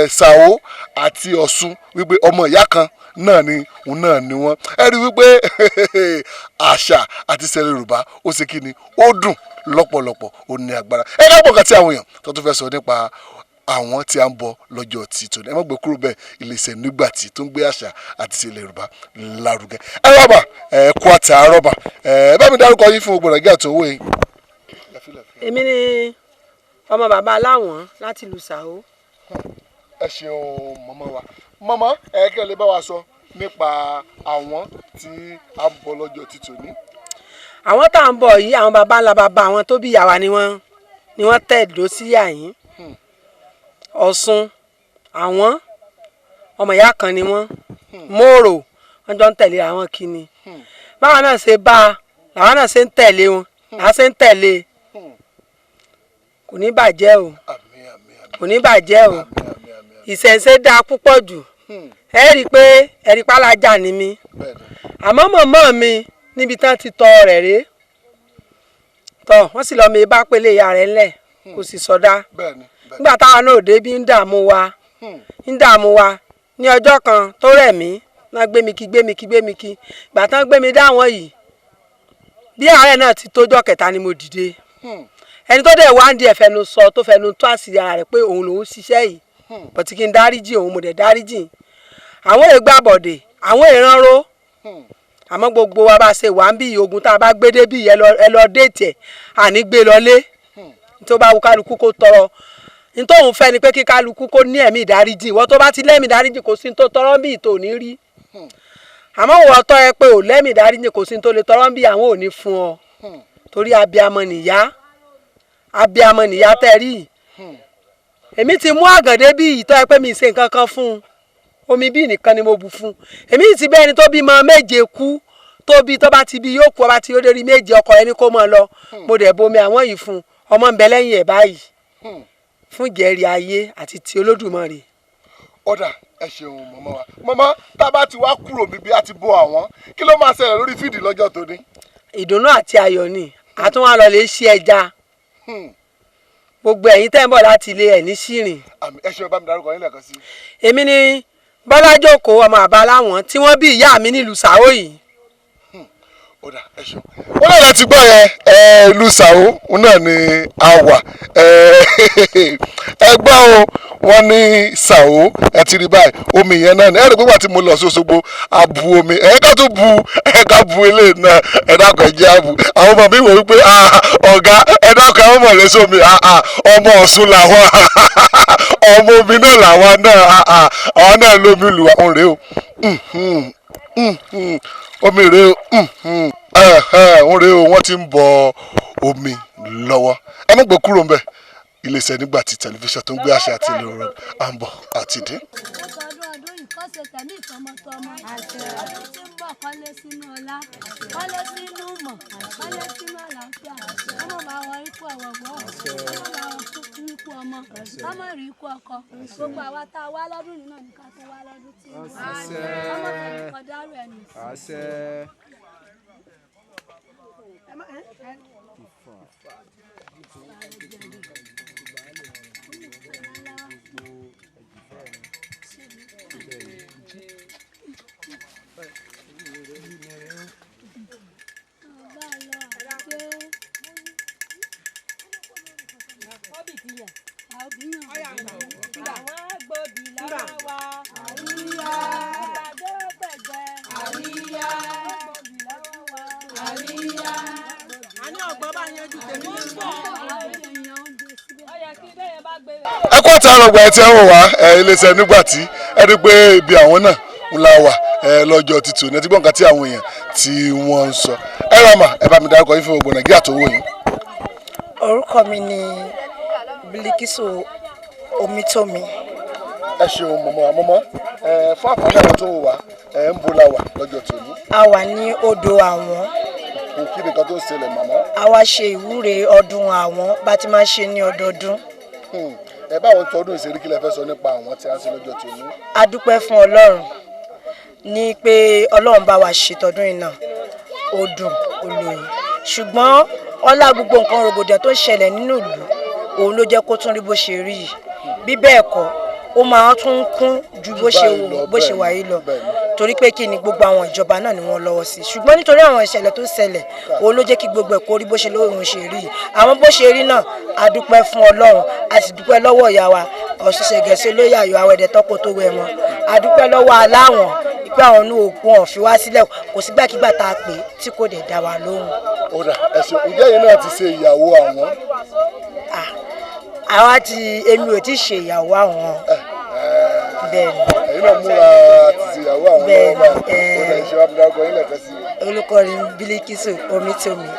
Ṣàó àti Ọ̀ṣun wípé ọmọ ìyá kan náà ni òun náà ni wọ́n. Ẹ rí wípé àṣà àti ìṣẹ̀lẹ̀ Yorùbá ó ṣe kí ni, ó dùn lọ́pọ̀lọpọ̀, ó ní agbára. Ẹ ká gbọ̀ngàn tí àwọn èèyàn tó tún fẹ́ sọ nípa àwọn tí a ń bọ lọ́jọ́ tí tòní. Ẹ má gbé kúrò bẹ́ẹ̀, iléeṣẹ́ Nígbàtí tó ń gbé àṣà àti ìṣẹ̀lẹ̀ Yorùbá lárugẹ. Ẹ rọ́bà ẹ kú àtàárọ̀bà, ẹ bá mi dárúkọ yín fún gbogbo Nàìjíríà tó wé. Èmi ni ọmọ bàbá aláwọ̀n láti ìlú Ṣàó. Ẹ ṣeun mọ̀mọ́ wa. Mọ̀mọ́, ẹ kí ẹ lè bá wa sọ nípa àwọn tí a ń bọ lọ́jọ́ tí tòní. Àwọn tá à ń bọ̀ yìí, àwọn bàbá ńlá bàbá àwọn tó bí ìyá wa ni wọ́n tẹ̀dó sí àyín. Ọ̀ṣun àwọn ọmọ ìyá kan ni wọ́n, Mòrò wọ́n jọ ń tẹ̀lé àwọn kíni. Báwọn náà ṣe bá a làwọn náà ṣe ń tẹ̀lé wọn, làwọn ṣe ń tẹ̀lé. Kò ní bàjẹ́ o, kò ní bàjẹ́ o. Ìṣẹ̀ṣe dáa púpọ̀ jù. Ẹ rí i pé ẹ̀rí pálájà ni mí, àmọ́ mọ̀mọ́ mi níbi tán ti tọ́ rẹ̀ rèé tọ́, wọ́n sì lọ́ọ́ mi bá pélé ìyá rẹ̀ ńlẹ̀ kò sì sọdá. Nígbà táwọn náà dé bí ń dààmú wa, ń dààmú wa ní ọjọ́ kan tó rẹ̀ mí náà gbé mi kí gbé mi kí gbé mi kí. Ìgbà tán gbé mi dáwọn yìí bí àárẹ̀ náà ti tójọ́ kẹta ni mo dìde. Ẹni tó dẹ̀ wá ń di ẹ̀fẹ̀nu sọ tó fẹnu tó àṣírí ara rẹ̀ pé òun lòún ṣiṣẹ́ yìí, bọ̀tí kí n dáríjì òun, mo dẹ̀ dáríjì. Àwọn èègbà bọ̀dẹ̀, àwọn ìranro, àmọ́ gbogbo wa bá ṣe wà ń bí ogun tá a bá gbé dé bí ẹ lọ déètì ẹ̀ àní gbé lọlé. Tó bá wù kálukú kó tọrọ nítòhún fẹ́ ni pé kí kálukú kó ní ẹ̀mí ìdáríjì. Ìwọ tó bá ti lẹ́mí ìdáríjì kò sí tó tọrọ bí ìtò ní rí. Àmọ́ ìwọ tọ́ ẹ pé ò lẹ́mí ìdáríjì kò sí tó lè tọrọ bí àwọn ò ní fún ọ. Torí abiamọ nìyá, abiamọ nìyá tẹ́ rí. Èmi ti mú àgàndé bí ìtọ́ ẹ pé mi ṣe nǹkan kan fún un, omi bí nìkan ni mo bù fún un. Èmi ti bẹ́ẹ̀ ni tó bímọ méje kú, tó bí tó bá ti bí yóò kú, ọba tí ó dé rí méje ọkọ ẹni kó mọ̀ lọ. Mo dẹ̀ bomi àwọn yìí fún un, Ọmọ ń bẹ lẹ́yìn ẹ̀ báyìí fún ìjẹ́rìí ayé àti ti Olódùmarè. Ọ̀dà, ẹ ṣeun màmá wa. Màmá, tá a bá ti wá kúrò bíbí a ti bo àwọn, kí ló máa ṣẹlẹ̀ lórí fídì lọ́jọ́ tóní? Ìdùnnú àti ayọ̀ ni. Àtúnwá lọ lè ṣí ẹja. Gbogbo ẹ̀yin tẹ́ ń bọ̀ láti ilé ẹ̀ ní ṣìrìn. Àmì, ẹ ṣeun. Bá mi dárúkọ yín lẹ́ẹ̀kan sí. Èmi ni Bọ́lájókòó ọmọ àbá láwọn tí wọ́n bí ìyá mi nílùú Sàó yìí. Ọ̀dà, ẹ ṣeun. Ó náà láti gbọ́ yẹn. Ẹ ìlú Sàó òun náà ni a wà. Ẹ gbọ́ o, wọ́n ní Sàó. Ẹ ti rí báyìí, omi yẹn náà ni ẹ rí pé wà tí mo lọ sí Òṣogbo a bu omi ẹ ká tún bu ẹ ká bu eléyìí náà. Ẹ dákun, ẹ jẹ́ àbù. Àwọn ọmọ mi wò wípé ọ̀gá, ẹ dákun, àwọn ọmọ rẹ sómi. Ọmọ Ọ̀ṣun làwọn, ọmọ omi náà làwọn náà, àwọn náà lómi lù wá. Òun rèé o, omi rèé o, òun rèé o. Wọ́n ti ń bọ omi lọ́wọ́. Ẹ má gbé kúrò ń bẹ̀. Iléeṣẹ́ nígbà tí tẹlifíṣàn tó ń gbé àṣà àti ìlú rẹ̀ à ń bọ̀ àti dé. Ọdún ọdún yìí kọ́ ṣe tẹ̀mí tọmọtọmọ. Ọdún tí ń bọ̀ kọ́lé sínú ọlá, kọ́lé sínú mọ̀, kọ́lé sínú àlàáfíà. Ọmọ bá wọ ikú ọ̀wọ̀wọ́, ọmọ bá wọ ikú ọmọ, ọmọ rí ikú ọkọ. Gbogbo àwa tá a wá lọ́dún yìí náà ní ká tó wá lọ́dún tí ń bọ̀. Ọmọ tẹ̀lé kọjá rẹ̀ nù. Ẹ kó àti àrọ̀gbà ẹ ti ẹ wò wá ẹ iléeṣẹ́ nígbà tí ẹ rí pé ibi àwọn náà ń la wà ẹ lọ́jọ́ títù ní ẹ ti gbọ́ nǹkan tí àwọn èèyàn tí wọ́n ń sọ. Ẹ rà mà, ẹ bá mi dárúkọ yín fún gbogbo Nàìjíríà tó wò yín. Orúkọ mi ni Bilikisu Omitomi. Ẹ ṣeun mọ̀mọ́ àmọ́mọ́ ẹ fún àǹfààní àwọn tó wò wá, ẹ ń bo la wà lọ́jọ́ tòní? A wà ní odò àwọn. Kí ni nǹkan tó ń ṣẹlẹ̀, màmá? A wá ṣe ìwúre ọdún àwọn bá ti máa ń ṣe ní ọdọọdún. Ẹ báwọn tọdún ìṣerí, kí lẹ fẹ́ sọ nípa àwọn tí a ń ṣe lọ́jọ́ tòní? A dúpẹ́ fún Ọlọ́run ní pé Ọlọ́run bá wa ṣètọ́dún yìí náà, ó dùn ó lóyin, ṣùgbọ́n ọlá gbogbo nǹkan rògbòdìyàn tó ń ṣẹlẹ̀ nínú ìlú òun ló jẹ́ kó tún rí bó ṣe rí yìí. Bí bẹ́ẹ̀ kọ́, ó máa tún kún ju bó ṣe wà yìí lọ, torí pé kí ni, gbogbo àwọn ìjọba náà ni wọ́n lọ́wọ́ sí, ṣùgbọ́n nítorí àwọn ìṣẹ̀lẹ̀ tó ṣẹlẹ̀ òun ló jẹ́ kí gbogbo ẹ̀ kó rí bó ṣe lóhùn ṣe rí yìí. Àwọn bó ṣe rí náà, a dúpẹ́ fún Ọlọ́run, a sì dúpẹ́ lọ́wọ́ ìyá wa Ọ̀ṣunṣẹ̀gẹ̀ṣẹ̀ olóyè Ayọ̀ Awẹ́dẹ tọ́kọ tó wẹ̀ wọn. A dúpẹ́ lọ́wọ́ aláwọ̀n pé àwọn inú òkú ọ̀hún fi wá sílẹ̀, kò sígbàkigbà tá a pè tí kò dẹ̀ dá wa lóhùn. Ó dà, ẹ ṣe. Ǹjẹ́ yín náà ti ṣe ìyàwó àwọn? Àwa ti, èmi ò tí ì ṣe ìyàwó àwọn, bẹ́ẹ̀ ni. Ẹ̀yin náà múra ti ṣe ìyàwó àwọn lọ́wọ́ báyìí. Ó dà, ìṣe wa mi dárúkọ yín lẹ́ẹ̀kan sí i. Olùkọ́ ni Bilikisu Omitomi.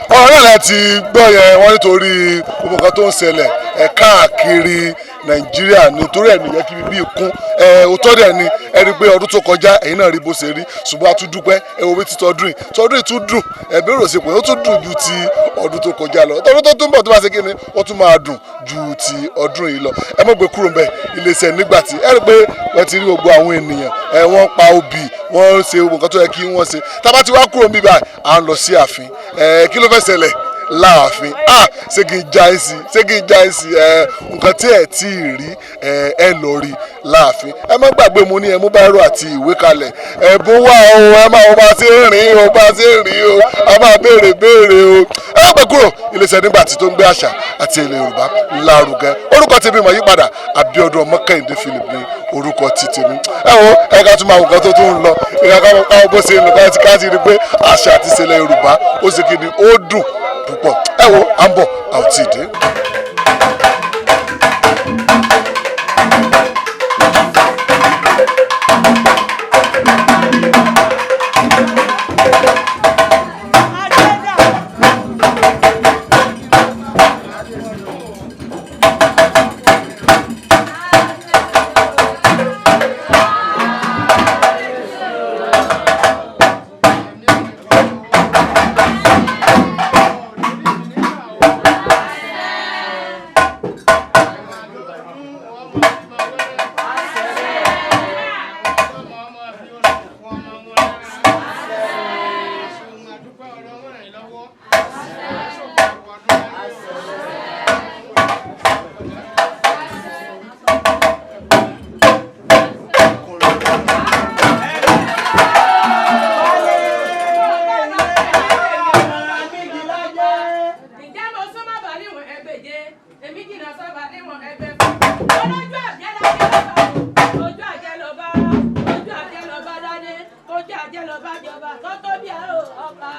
Ọ̀rọ̀ náà láti gbọ́ yẹn. Wọ́n nítorí gbogbo nǹkan tó ń ṣẹlẹ̀ ẹ̀ káàkiri Nàìjíríà, nítorí ẹ̀ nìyẹn kí bíbí kún ẹ̀. Òótọ́ dẹ̀ ni. Ẹ rí i pé ọdún tó kọjá, ẹ̀yin náà rí bó ṣe rí, ṣùgbọ́n a tún dúpẹ́. Ẹ wo bí ti tọdún yìí, tọdún yìí tún dùn, ẹ bí rò ṣe pé ó tún dùn ju ti ọdún tó kọjá lọ. Tọdún tó tún bọ̀ tó bá ṣe kí ni, ó tún máa dùn ju ti ọdún yìí lọ. Ẹ má gbé kúrò ńbẹ̀. Iléeṣẹ́ nígbà tí ẹ rí i pé wọ́n ti rí gbogbo àwọn ènìyàn ẹ, wọ́n pa obì, wọ́n ṣe gbogbo nǹkan tó yẹ kí wọ́n ṣe. Tá a bá ti wá kúrò níbí báyìí, à ń lọ sí ààfin. Ẹ kí ló fẹ́ ṣẹlẹ̀ láàfin? Ah, ṣé kí n já ẹ sí? Ṣé kí n já ẹ sí? Ẹ nǹkan tí ẹ tí ì rí, ẹ ẹ lọ rí láàfin. Ẹ má gbàgbé, mo ní ẹ mú báírò àti ìwé kalẹ̀. Ẹ̀bùn wà o. Ẹ má wo bá ṣe ń rìn o, bá ṣe ń rìn o, a máa béèrè béèrè o. Ẹ má gbé kúrò. Iléeṣẹ́ nígbà tí tó ń gbé àṣà àti ilẹ̀ Yorùbá lárugẹ. Orúkọ tèmi mọ̀ yípadà, Abíọ́dún ọmọ Kẹ́hìndé Philip ní orúkọ ti tèmi. Ẹ wo, ẹ ká tún máa wò nǹkan tó tún ń lọ. Ẹ ká káwọn bó ṣe ń lọ, ká ti rí i pé àṣà àti ìṣẹ̀lẹ̀ Yorùbá ó ṣe kí ni, ó dùn púpọ̀. Ẹ wo, à ń bọ̀, a ò tí ì dé. Èmi jìnnà sọ́ba níwọ̀n ẹgbẹ́ fún. Olójú àjẹ́ lájẹ́ lọ́ba o. Ojú àjẹ́ lọ bá ojú àjẹ́ lọ bá dádé. Ojú àjẹ́ lọ bá jọba. Tó tó bí àrò ọba.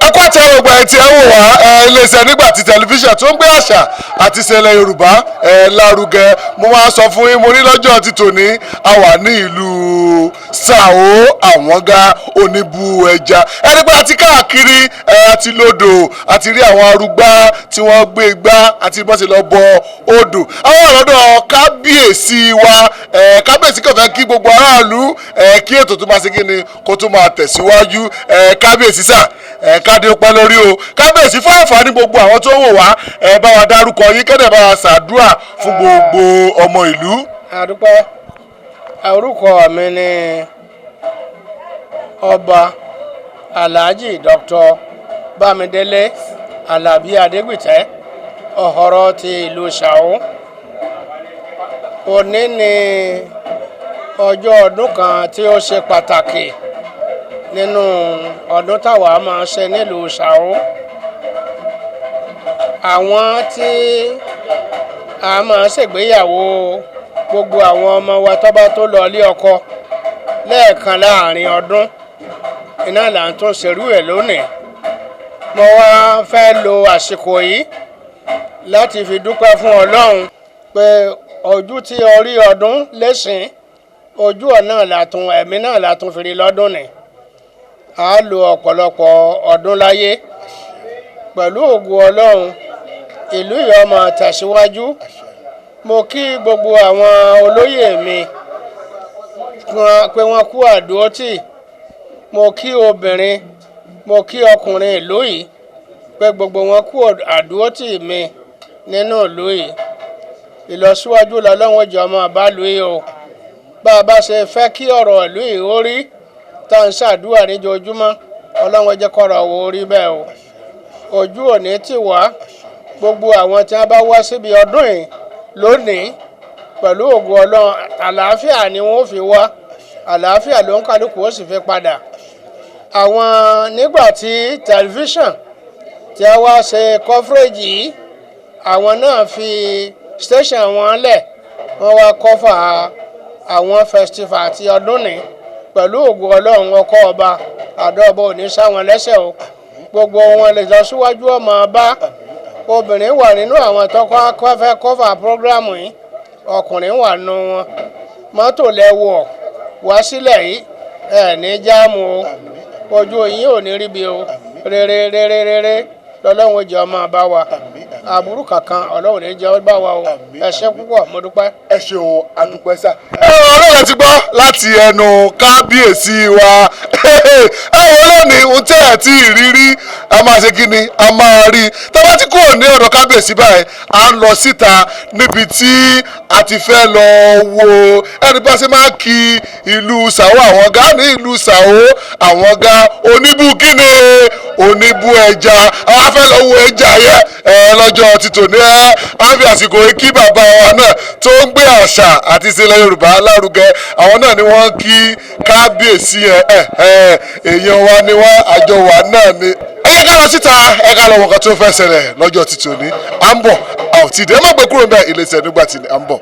Ẹkọ́ tí ẹ gbogbo ẹ tí ẹ wò wá iléeṣẹ́ nígbà tí tẹlifíṣàn tó ń gbé àṣà àti ìṣẹ̀lẹ̀ Yorùbá lárugẹ. Mo máa sọ fún yín, mo ní lọ́jọ́ ti tòní a wà ní ìlú Sàó Àwọ̀nga Oníbú Ẹja. Ẹni pé a ti káàkiri, àti lodò, àti rí àwọn arúgbá tí wọ́n gbé igbá àti bọ́n ṣe lọ bọ odò. Àwọn ọ̀rọ̀dọ̀ kábíyèsí wa, kábíyèsí kò fẹ́ kí gbogbo aráàlú kí ètò tó máa ṣe kí ni kó tó máa tẹ̀síwájú. Kábíyèsí sà, kádé pẹ́ lórí o. Kábíyèsí, fún àǹfààní gbogbo àwọn tó ń wò wá, ẹ bá wa dárúkọ yín, kẹ́dẹ̀ bá wa ṣàdúrà fún gbogbo ọmọ ìlú. Àdúpẹ́. Orúkọ mi ni Ọba Alhaji Dr. Bámidélé Alábí Adégbìtẹ́, Ọ̀họ̀rọ̀ ti ìlú Ṣàó. Òní ni ọjọ́ ọdún kan tí ó ṣe pàtàkì nínú ọdún táwa máa ń ṣe nílùú Ṣàó. Àwọn tí a máa ń ṣègbéyàwó gbogbo àwọn ọmọ wa tó bá tó lọ ilé ọkọ lẹ́ẹ̀kan láàrin ọdún, iná là ń tún ṣerú ẹ̀ lónìí. Mo wá fẹ́ lo àsìkò yìí láti fi dúpẹ́ fún Ọlọ́run pé ojú tí orí ọdún lẹ́sìn, ojú ọ̀nà làtún ẹ̀mí náà làtún fi rí lọ́dún ni. A lo ọ̀pọ̀lọpọ̀ ọdún láyé pẹ̀lú ògo Ọlọ́run. Ìlú yìí ó máa tẹ̀síwájú. Mo kí gbogbo àwọn olóyè mi pé wọ́n kú àdúrótì. Mo kí obìnrin, mo kí ọkùnrin ìlú yìí pé gbogbo wọn kú àdúrótì mi nínú ìlú yìí. Ìlọsíwájú lọ́lọ́run jẹ́ ọmọ àbálù yìí o. Bá a bá ṣe fẹ́ kí ọ̀rọ̀ ìlú yìí ó rí tá à ń ṣàdúrà níjoojúmọ́, Ọlọ́run jẹ́ kọ́rọ̀ wo rí bẹ́ẹ̀ o. Ojú òní tì wá. Gbogbo àwọn tí wọ́n bá wá síbi ọdún yìí lónìí pẹ̀lú ògo Ọlọ́run, àlàáfíà ni wọ́n fi wá, àlàáfíà ló ń kálukú ó sì fi padà. Àwọn nígbà tí tẹlifíṣàn tí a wá ṣe kọ́fúrẹ́jì yìí, àwọn náà fi station wọn lẹ̀, wọ́n wá kọ́fà àwọn festival àti ọdún ní pẹ̀lú ògo Ọlọ́run. Ọkọ ọba àdọ́ọ̀bọ ò ní sáwọn lẹ́sẹ̀ o. Gbogbo wọn lè lọ síwájú ọmọ ọba. Obìnrin wà nínú àwọn tó fẹ́ kọ́fà prógrámù yìí, ọkùnrin wà nínú wọn. Mọ́tò lẹ́wọ̀ wá sílẹ̀ yìí, ẹ̀ ní jáàmù o, ojú yín ò ní ríbi o. Rere rere rere lọ́lọ́run jẹ́ ọmọ bá wa. Àbúrú kankan Ọlọ́run ní jẹ́ bá wa o. Ẹ ṣé púpọ̀, mo dúpẹ́. Ẹ ṣeun, adúpẹ́ sá. Ọlọ́run ti gbọ́ láti ẹnu kábíyèsí wa. Ẹ wò lónìí ohun tẹ́ ẹ̀ tí ì rí rí. A máa ṣe kí ni, a máa rí i. Tá bá ti kúrò ní ọ̀dọ̀ kábíyèsí báyìí, à ń lọ síta níbi tí a ti fẹ́ lọ wo ẹni bá ṣe máa kí ìlú Ṣàó àwọn gá ní ìlú Ṣàó àwọn gá oníbù kíni, oníbù ẹja. A fẹ́ lọ wo ẹja yẹn ẹ lọ́jọ́ títò ní ẹ á fi àsìkò kí bàbá wa náà tó ń gbé àṣà àti ìṣẹ̀lẹ̀ Yorùbá lárugẹ. Àwọn náà ni wọ́n kí kábíyèsí yẹn. Ẹ ẹ èèyàn wa ni wọ́n, àjọ wa náà ni. Ẹ yẹ ká lọ síta, ẹ ká lọ wọ nǹkan tó fẹ́ ṣẹlẹ̀ lọ́jọ́ títò ní. À ń bọ̀, a ò tí ì dé. Ẹ má gbé kúrò níbẹ̀, ilé iṣẹ́ nígbà tí à ń bọ̀.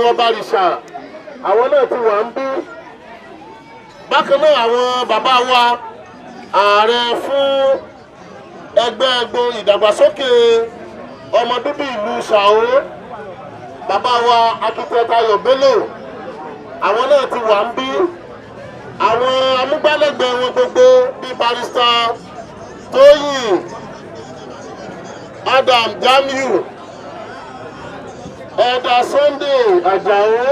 Ọba Ìrìṣà àwọn náà ti wà ń bí. Bákan náà, àwọn bàbá wa, ààrẹ fún ẹgbẹ́ ẹgbẹ́ ìdàgbàsókè ọmọ bíbí ìlú Ṣàó, bàbá wa Akitẹ Táyọ̀ Bello, àwọn náà ti wà ń bí. Àwọn amúgbálẹ́gbẹ̀ẹ́ wọn gbogbo bíi Barrister Tóyìn Adam Jamiu, Ẹ̀dà Sunday Àjàó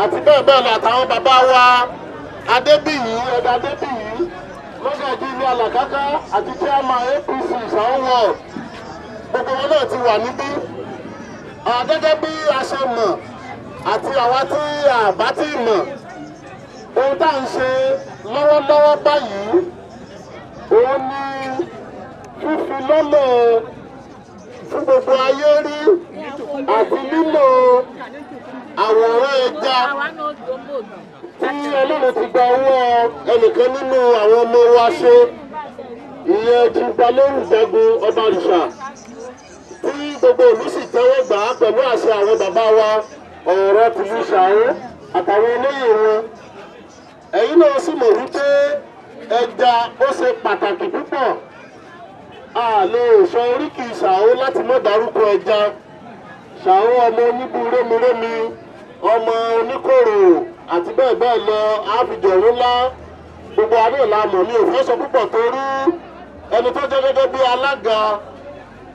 àti bẹ́ẹ̀ bẹ́ẹ̀ lọ, àtàwọn bàbá wa Adébíyì, Ẹ̀dà Adébíyì, lọ́gàjì ilé Àlàkáká àti chairman APC Ṣàó Ward, gbogbo wọn náà ti wà níbí. Gẹ́gẹ́ bí a ṣe mọ̀ àti àwa tí a bá ti mọ̀, ohun tá à ń ṣe lọ́wọ́lọ́wọ́ báyìí òun ni fífi lọ́lẹ̀ fún gbogbo ayé rí àti lílo àwòrán ẹja tí Ọlọ́run ti gba owó ẹnìkan nínú àwọn ọmọ wa ṣe, ìyẹn ti Balógun Ọba Ìrìṣà, tí gbogbo ìlú sì tẹ́wọ́ gbà á pẹ̀lú àṣẹ àwọn bàbá wa ọ̀rọ̀ tìlú Ṣàó àtàwọn olóyè wọn. Ẹ̀yin náà sì mọ̀ wípé ẹja ó ṣe pàtàkì púpọ̀. A lè sọ oríkì Ṣàó láti má dárúkọ ẹja. Ṣàó ọmọ oníbu rémirémi, ọmọ oníkòrò àti bẹ́ẹ̀ bẹ́ẹ̀ lọ, àfijọ̀rún ńlá gbogbo àná la mọ̀. Mi ò fẹ́ sọ púpọ̀ torí ẹni tó jẹ́ gẹ́gẹ́ bí alága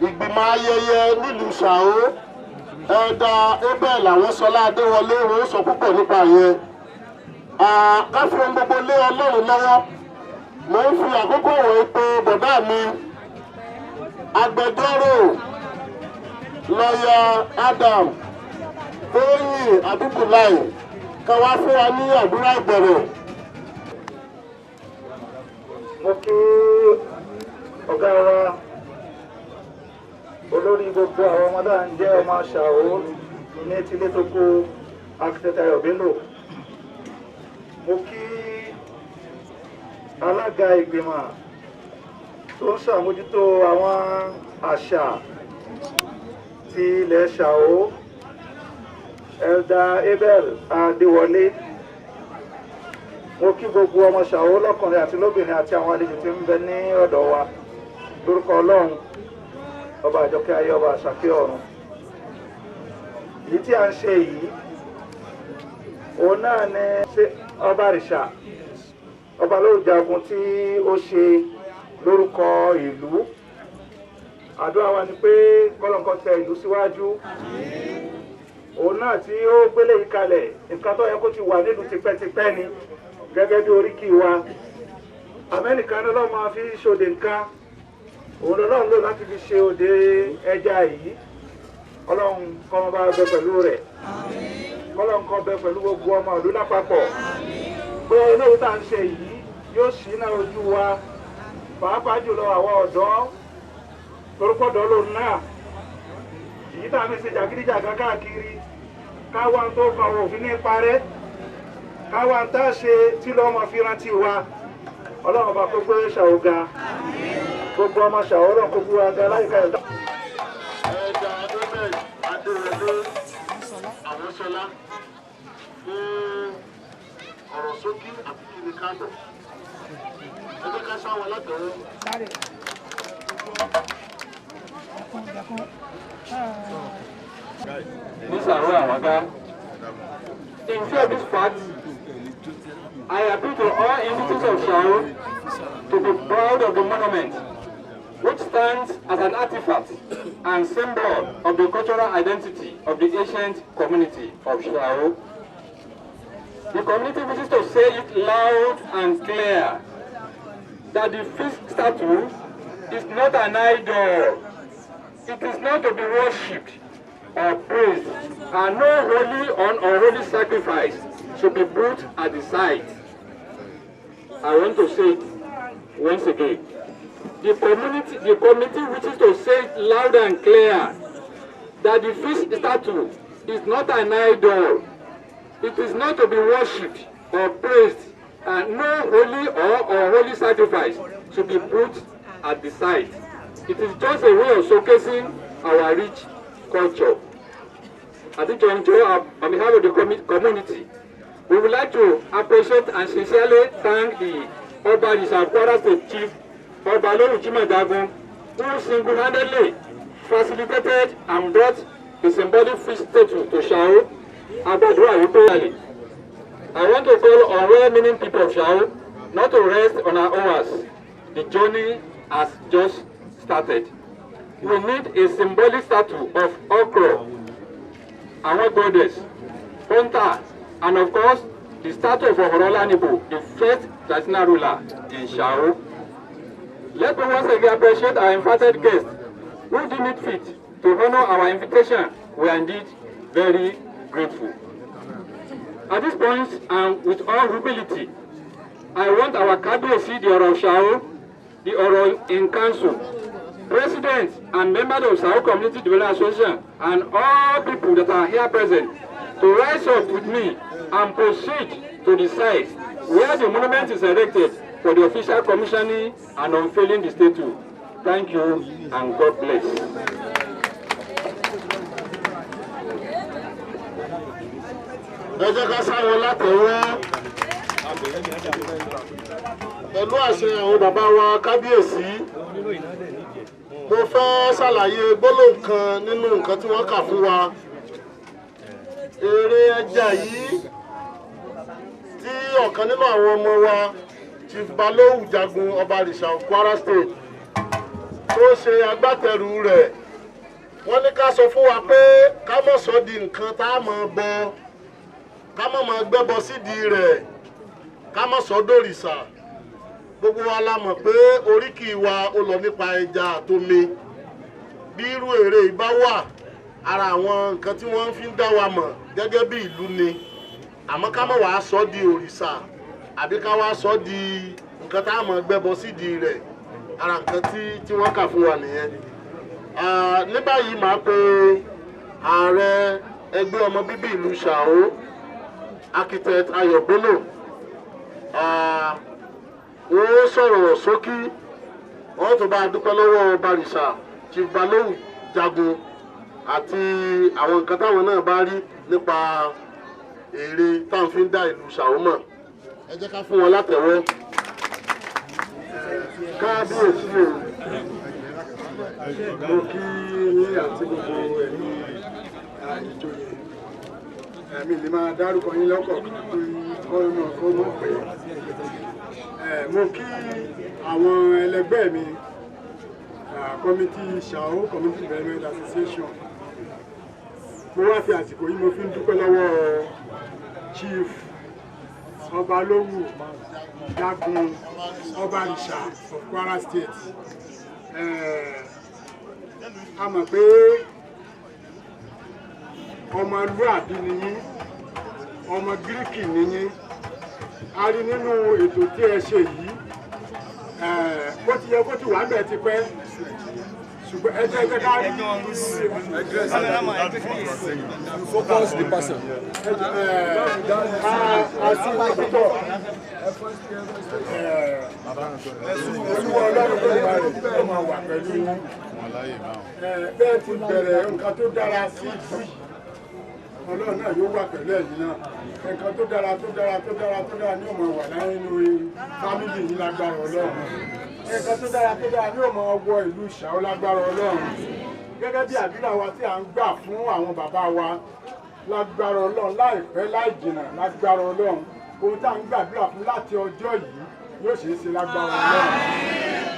ìgbìmọ̀ ayẹyẹ nílùú Ṣàó, Ẹ̀dà Abel àwọn Sọlá Adéwọlé, òun sọ púpọ̀ nípa yẹn. Ká fi ohun gbogbo lé Ọlọ́run lọ́wọ́. Mo ń fi àkókò wọ̀nyí pé bọ̀dá mi, agbẹjọ́rò lọ́yà Adam Tóyìn Abúkùláì, ká wá fún wa ní àdúrà ìbẹ̀rẹ̀. Mo kí ọ̀gá wa, olórí gbogbo àwọn ọmọdé à ń jẹ́ ọmọ Ṣàó ní tilé tó kó, Akitẹ Táyọ̀ Bello. Mo kí alága ìgbìmọ̀ tó ń ṣàmójútó àwọn àṣà ti ilẹ̀ Ṣàó, Elder Abel Adéwọlé. Mo kí gbogbo ọmọ Ṣàó lọ́kùnrin àti lóbìnrin àti àwọn àlejò tí ń bẹ ní ọ̀dọ̀ wa lórúkọ Ọlọ́run ọba àjọkẹ́ ayé, ọba àṣàkẹ́ ọ̀run. Èyí tí a ń ṣe yìí, òun náà ni Ọba Ìrìṣà, ọba lóòjagun tí ó ṣe lórúkọ ìlú. Àdúrà wa ni pé kọ́lọ́nkọ́ tẹ ìlú síwájú. Òun náà tí ó gbélé yìí kalẹ̀, nǹkan tó yẹ kó ti wà nílùú tipẹ́tipẹ́ ni gẹ́gẹ́ bí oríkì wa. Amẹ́nìkan ní Ọlọ́run máa fi ṣòde nǹkan, òun lọ́lọ́run lò láti fi ṣe òde ẹja yìí. Ọlọ́run kó máa bá bẹ pẹ̀lú rẹ̀, kọ́lọ́run kó bẹ pẹ̀lú gbogbo ọmọ ìlú lápapọ̀. Pé eléyìí tá à ń ṣe yìí yóò ṣí náà ojú wa, pàápàá jùlọ àwa ọ̀dọ́, torúkọ̀dọ́ lòun náà. Èyí tá a fi ṣe jàgídíjàgan káàkiri, káwa tó kan òfin ní parẹ́, káwa tá a ṣe tí lọ́mọ fi rántí wa. Ọlọ́run ọba kó gbé Ṣàó ga, gbogbo ọmọ Ṣàó Ọlọ́run kó gbé wa ga láyìíká ẹ̀dá. Ẹ̀dà Abel Adéwọlé Àwọ̀ṣọlá fún ọ̀rọ̀ sókí àti kíni káàbọ̀. Ẹ jẹ́ ká sáwọn alátẹ̀wọ́. Ní Ṣàó àwọn gá. In view of this fact, I appeal to all inhabitants of Ṣàó to be proud of the monument, which stands as an artifact and symbol of the cultural identity of the ancient community of Ṣàó. The community wishes to say it loud and clear that the fish statue is not an idol. It is not to be worshipped or praised, and no holy or unholy sacrifice should be put at the site. I want to say it once again. The committee wishes to say it loud and clear that the fish statue is not an idol. It is not to be worshipped or praised, and no holy or unholy sacrifice should be put at the site. It is just a way of showcasing our rich culture. At this juncture, on behalf of the community, we would like to appreciate and sincerely thank the Oba Risa Kwara State Chief, Oba Lowu Jimoh Jagun, who single-handedly facilitated and brought the symbolic fish statue to Ṣàó. Agbadura wípé I want to call on well-meaning people of Ṣàó not to rest on our oars. The journey has just started. We need a symbolic statue of Okro, our goddess, Hunter, and of course, the statue of Ohorola Nibo, the first traditional ruler in Ṣàó. Let me once again appreciate our invited guests who deem it fit to honor our invitation. We are indeed very grateful. At this point, and with all humility, I want our Kábíyèsí, the Ọ̀rọ̀ Ṣàó, the Ọ̀rọ̀ in Council, President and members of Ṣàó Community Development Association, and all people that are here present to rise up with me and proceed to the site where the monument is erected for the official commissioning and unveiling the statue. Thank you and God bless. Ẹ jẹ́ ká sáwọn látẹ̀wọ́ pẹ̀lú àṣẹ àwọn bàbá wa kábíyèsí. Mo fẹ́ ṣàlàyé gbólóhùn kan nínú nǹkan tí wọ́n kà fún wa. Èrè ẹja yìí tí ọ̀kan nínú àwọn ọmọ wa, Chief Balowu Jagun Ọba Rìṣà of Kwara State, tó ṣe agbátẹrù rẹ̀, wọ́n ní ká sọ fún wa pé ká má sọ di nǹkan tá a máa bọ, ká má máa gbẹ́bọ sídìí rẹ̀, ká má sọ dòrìṣà. Gbogbo wa la mọ̀ pé oríkì wa ó lọ nípa ẹja àtomi. Bí irú èrè ìbá wà, ara àwọn nǹkan tí wọ́n fi ń dá wa mọ̀ gẹ́gẹ́ bí ìlú ni. Àmọ́ ká má wàá sọ di òrìṣà àbí ká wá sọ di nǹkan tá a máa gbẹ́bọ sídìí rẹ̀. Ara nǹkan tí wọ́n kà fún wa nìyẹn. Ní báyìí màá pe ààrẹ ẹgbẹ́ ọmọ bíbí ìlú Ṣàó, Architect Ayọ̀ Bello. Wọ́n sọ̀rọ̀ sókí, wọ́n tún bá a dúpẹ́ lọ́wọ́ Barisa Chief Balowu Jagun àti àwọn nǹkan táwọn náà bá rí nípa èrè táwọn fi ń dá ìlú Ṣàó mọ̀. Ẹ jẹ́ ká fún wọn látẹ̀wọ́. Kábíyèsí o, mo kí yín àti gbogbo ẹ̀yin ìjòyè. Ẹ̀mí lè máa dárúkọ yín lọ́kọ̀ọ̀kan kí ọ̀nà kó mọ̀ pé. Mo kí àwọn ẹlẹgbẹ́ mi, Committee Shao Community Development Association. Mo wá fi àsìkò yìí, mo fi ń dúpẹ́ lọ́wọ́ Chief Ọbalówù Dágun Ọbalìṣà of Kwara State. A mọ̀ pé ọmọlúàbí ni yín, ọmọ gíríkì ni yín. A rí nínú ètò tí ẹ ṣe yìí, bó ti yẹ kó ti wà ń bẹ̀ ti pẹ́, ṣùgbọ́n ẹ jẹ́ ká rí. Focus the person. A sì púpọ̀. Olúwa Ọlọ́run tó máa rẹ̀ ó máa wà pẹ̀lú yín. Bẹ́ẹ̀ ti bẹ̀rẹ̀ nǹkan tó dára sí ìlú yìí, Ọlọ́run náà yóò wà pẹ̀lú ẹ̀yin náà. Nǹkan tó dára, tó dára, tó dára, tó dára ní ó máa wà láyé nínú family yìí lágbára Ọlọ́run. Nǹkan tó dára, tó dára ní ó máa wọ ìlú Ìṣàó lágbára Ọlọ́run. Gẹ́gẹ́ bí àdúrà wa tí à ń gbà fún àwọn bàbá wa, lágbára Ọlọ́run, láìpẹ́ láì jìnnà, lágbára Ọlọ́run, ohun tá à ń gbàdúrà fún láti ọjọ́ yìí yóò ṣeé ṣe lágbára Ọlọ́run.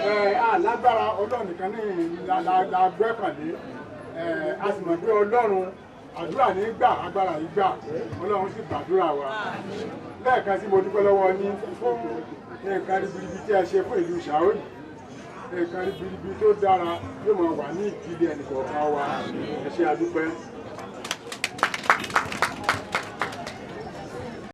Ẹ à lágbára Ọlọ́run nìkan ní la gbẹ́kànlé. Ẹ a sì mọ̀ pé Ọlọ́run, àdúrà ní gbà, agbára yìí gbà, Ọlọ́run sì gbàdúrà wa. Lẹ́ẹ̀kan sí, mo dúpẹ́ lọ́wọ́ yín fún nǹkan ribiribi tí ẹ ṣe fún ìlú Ìṣàó yìí. Nǹkan ribiribi tó dára yóò máa wà ní ìdílé ẹnìkọ̀ọ̀kan wa. Ẹ ṣé, a dúpẹ́.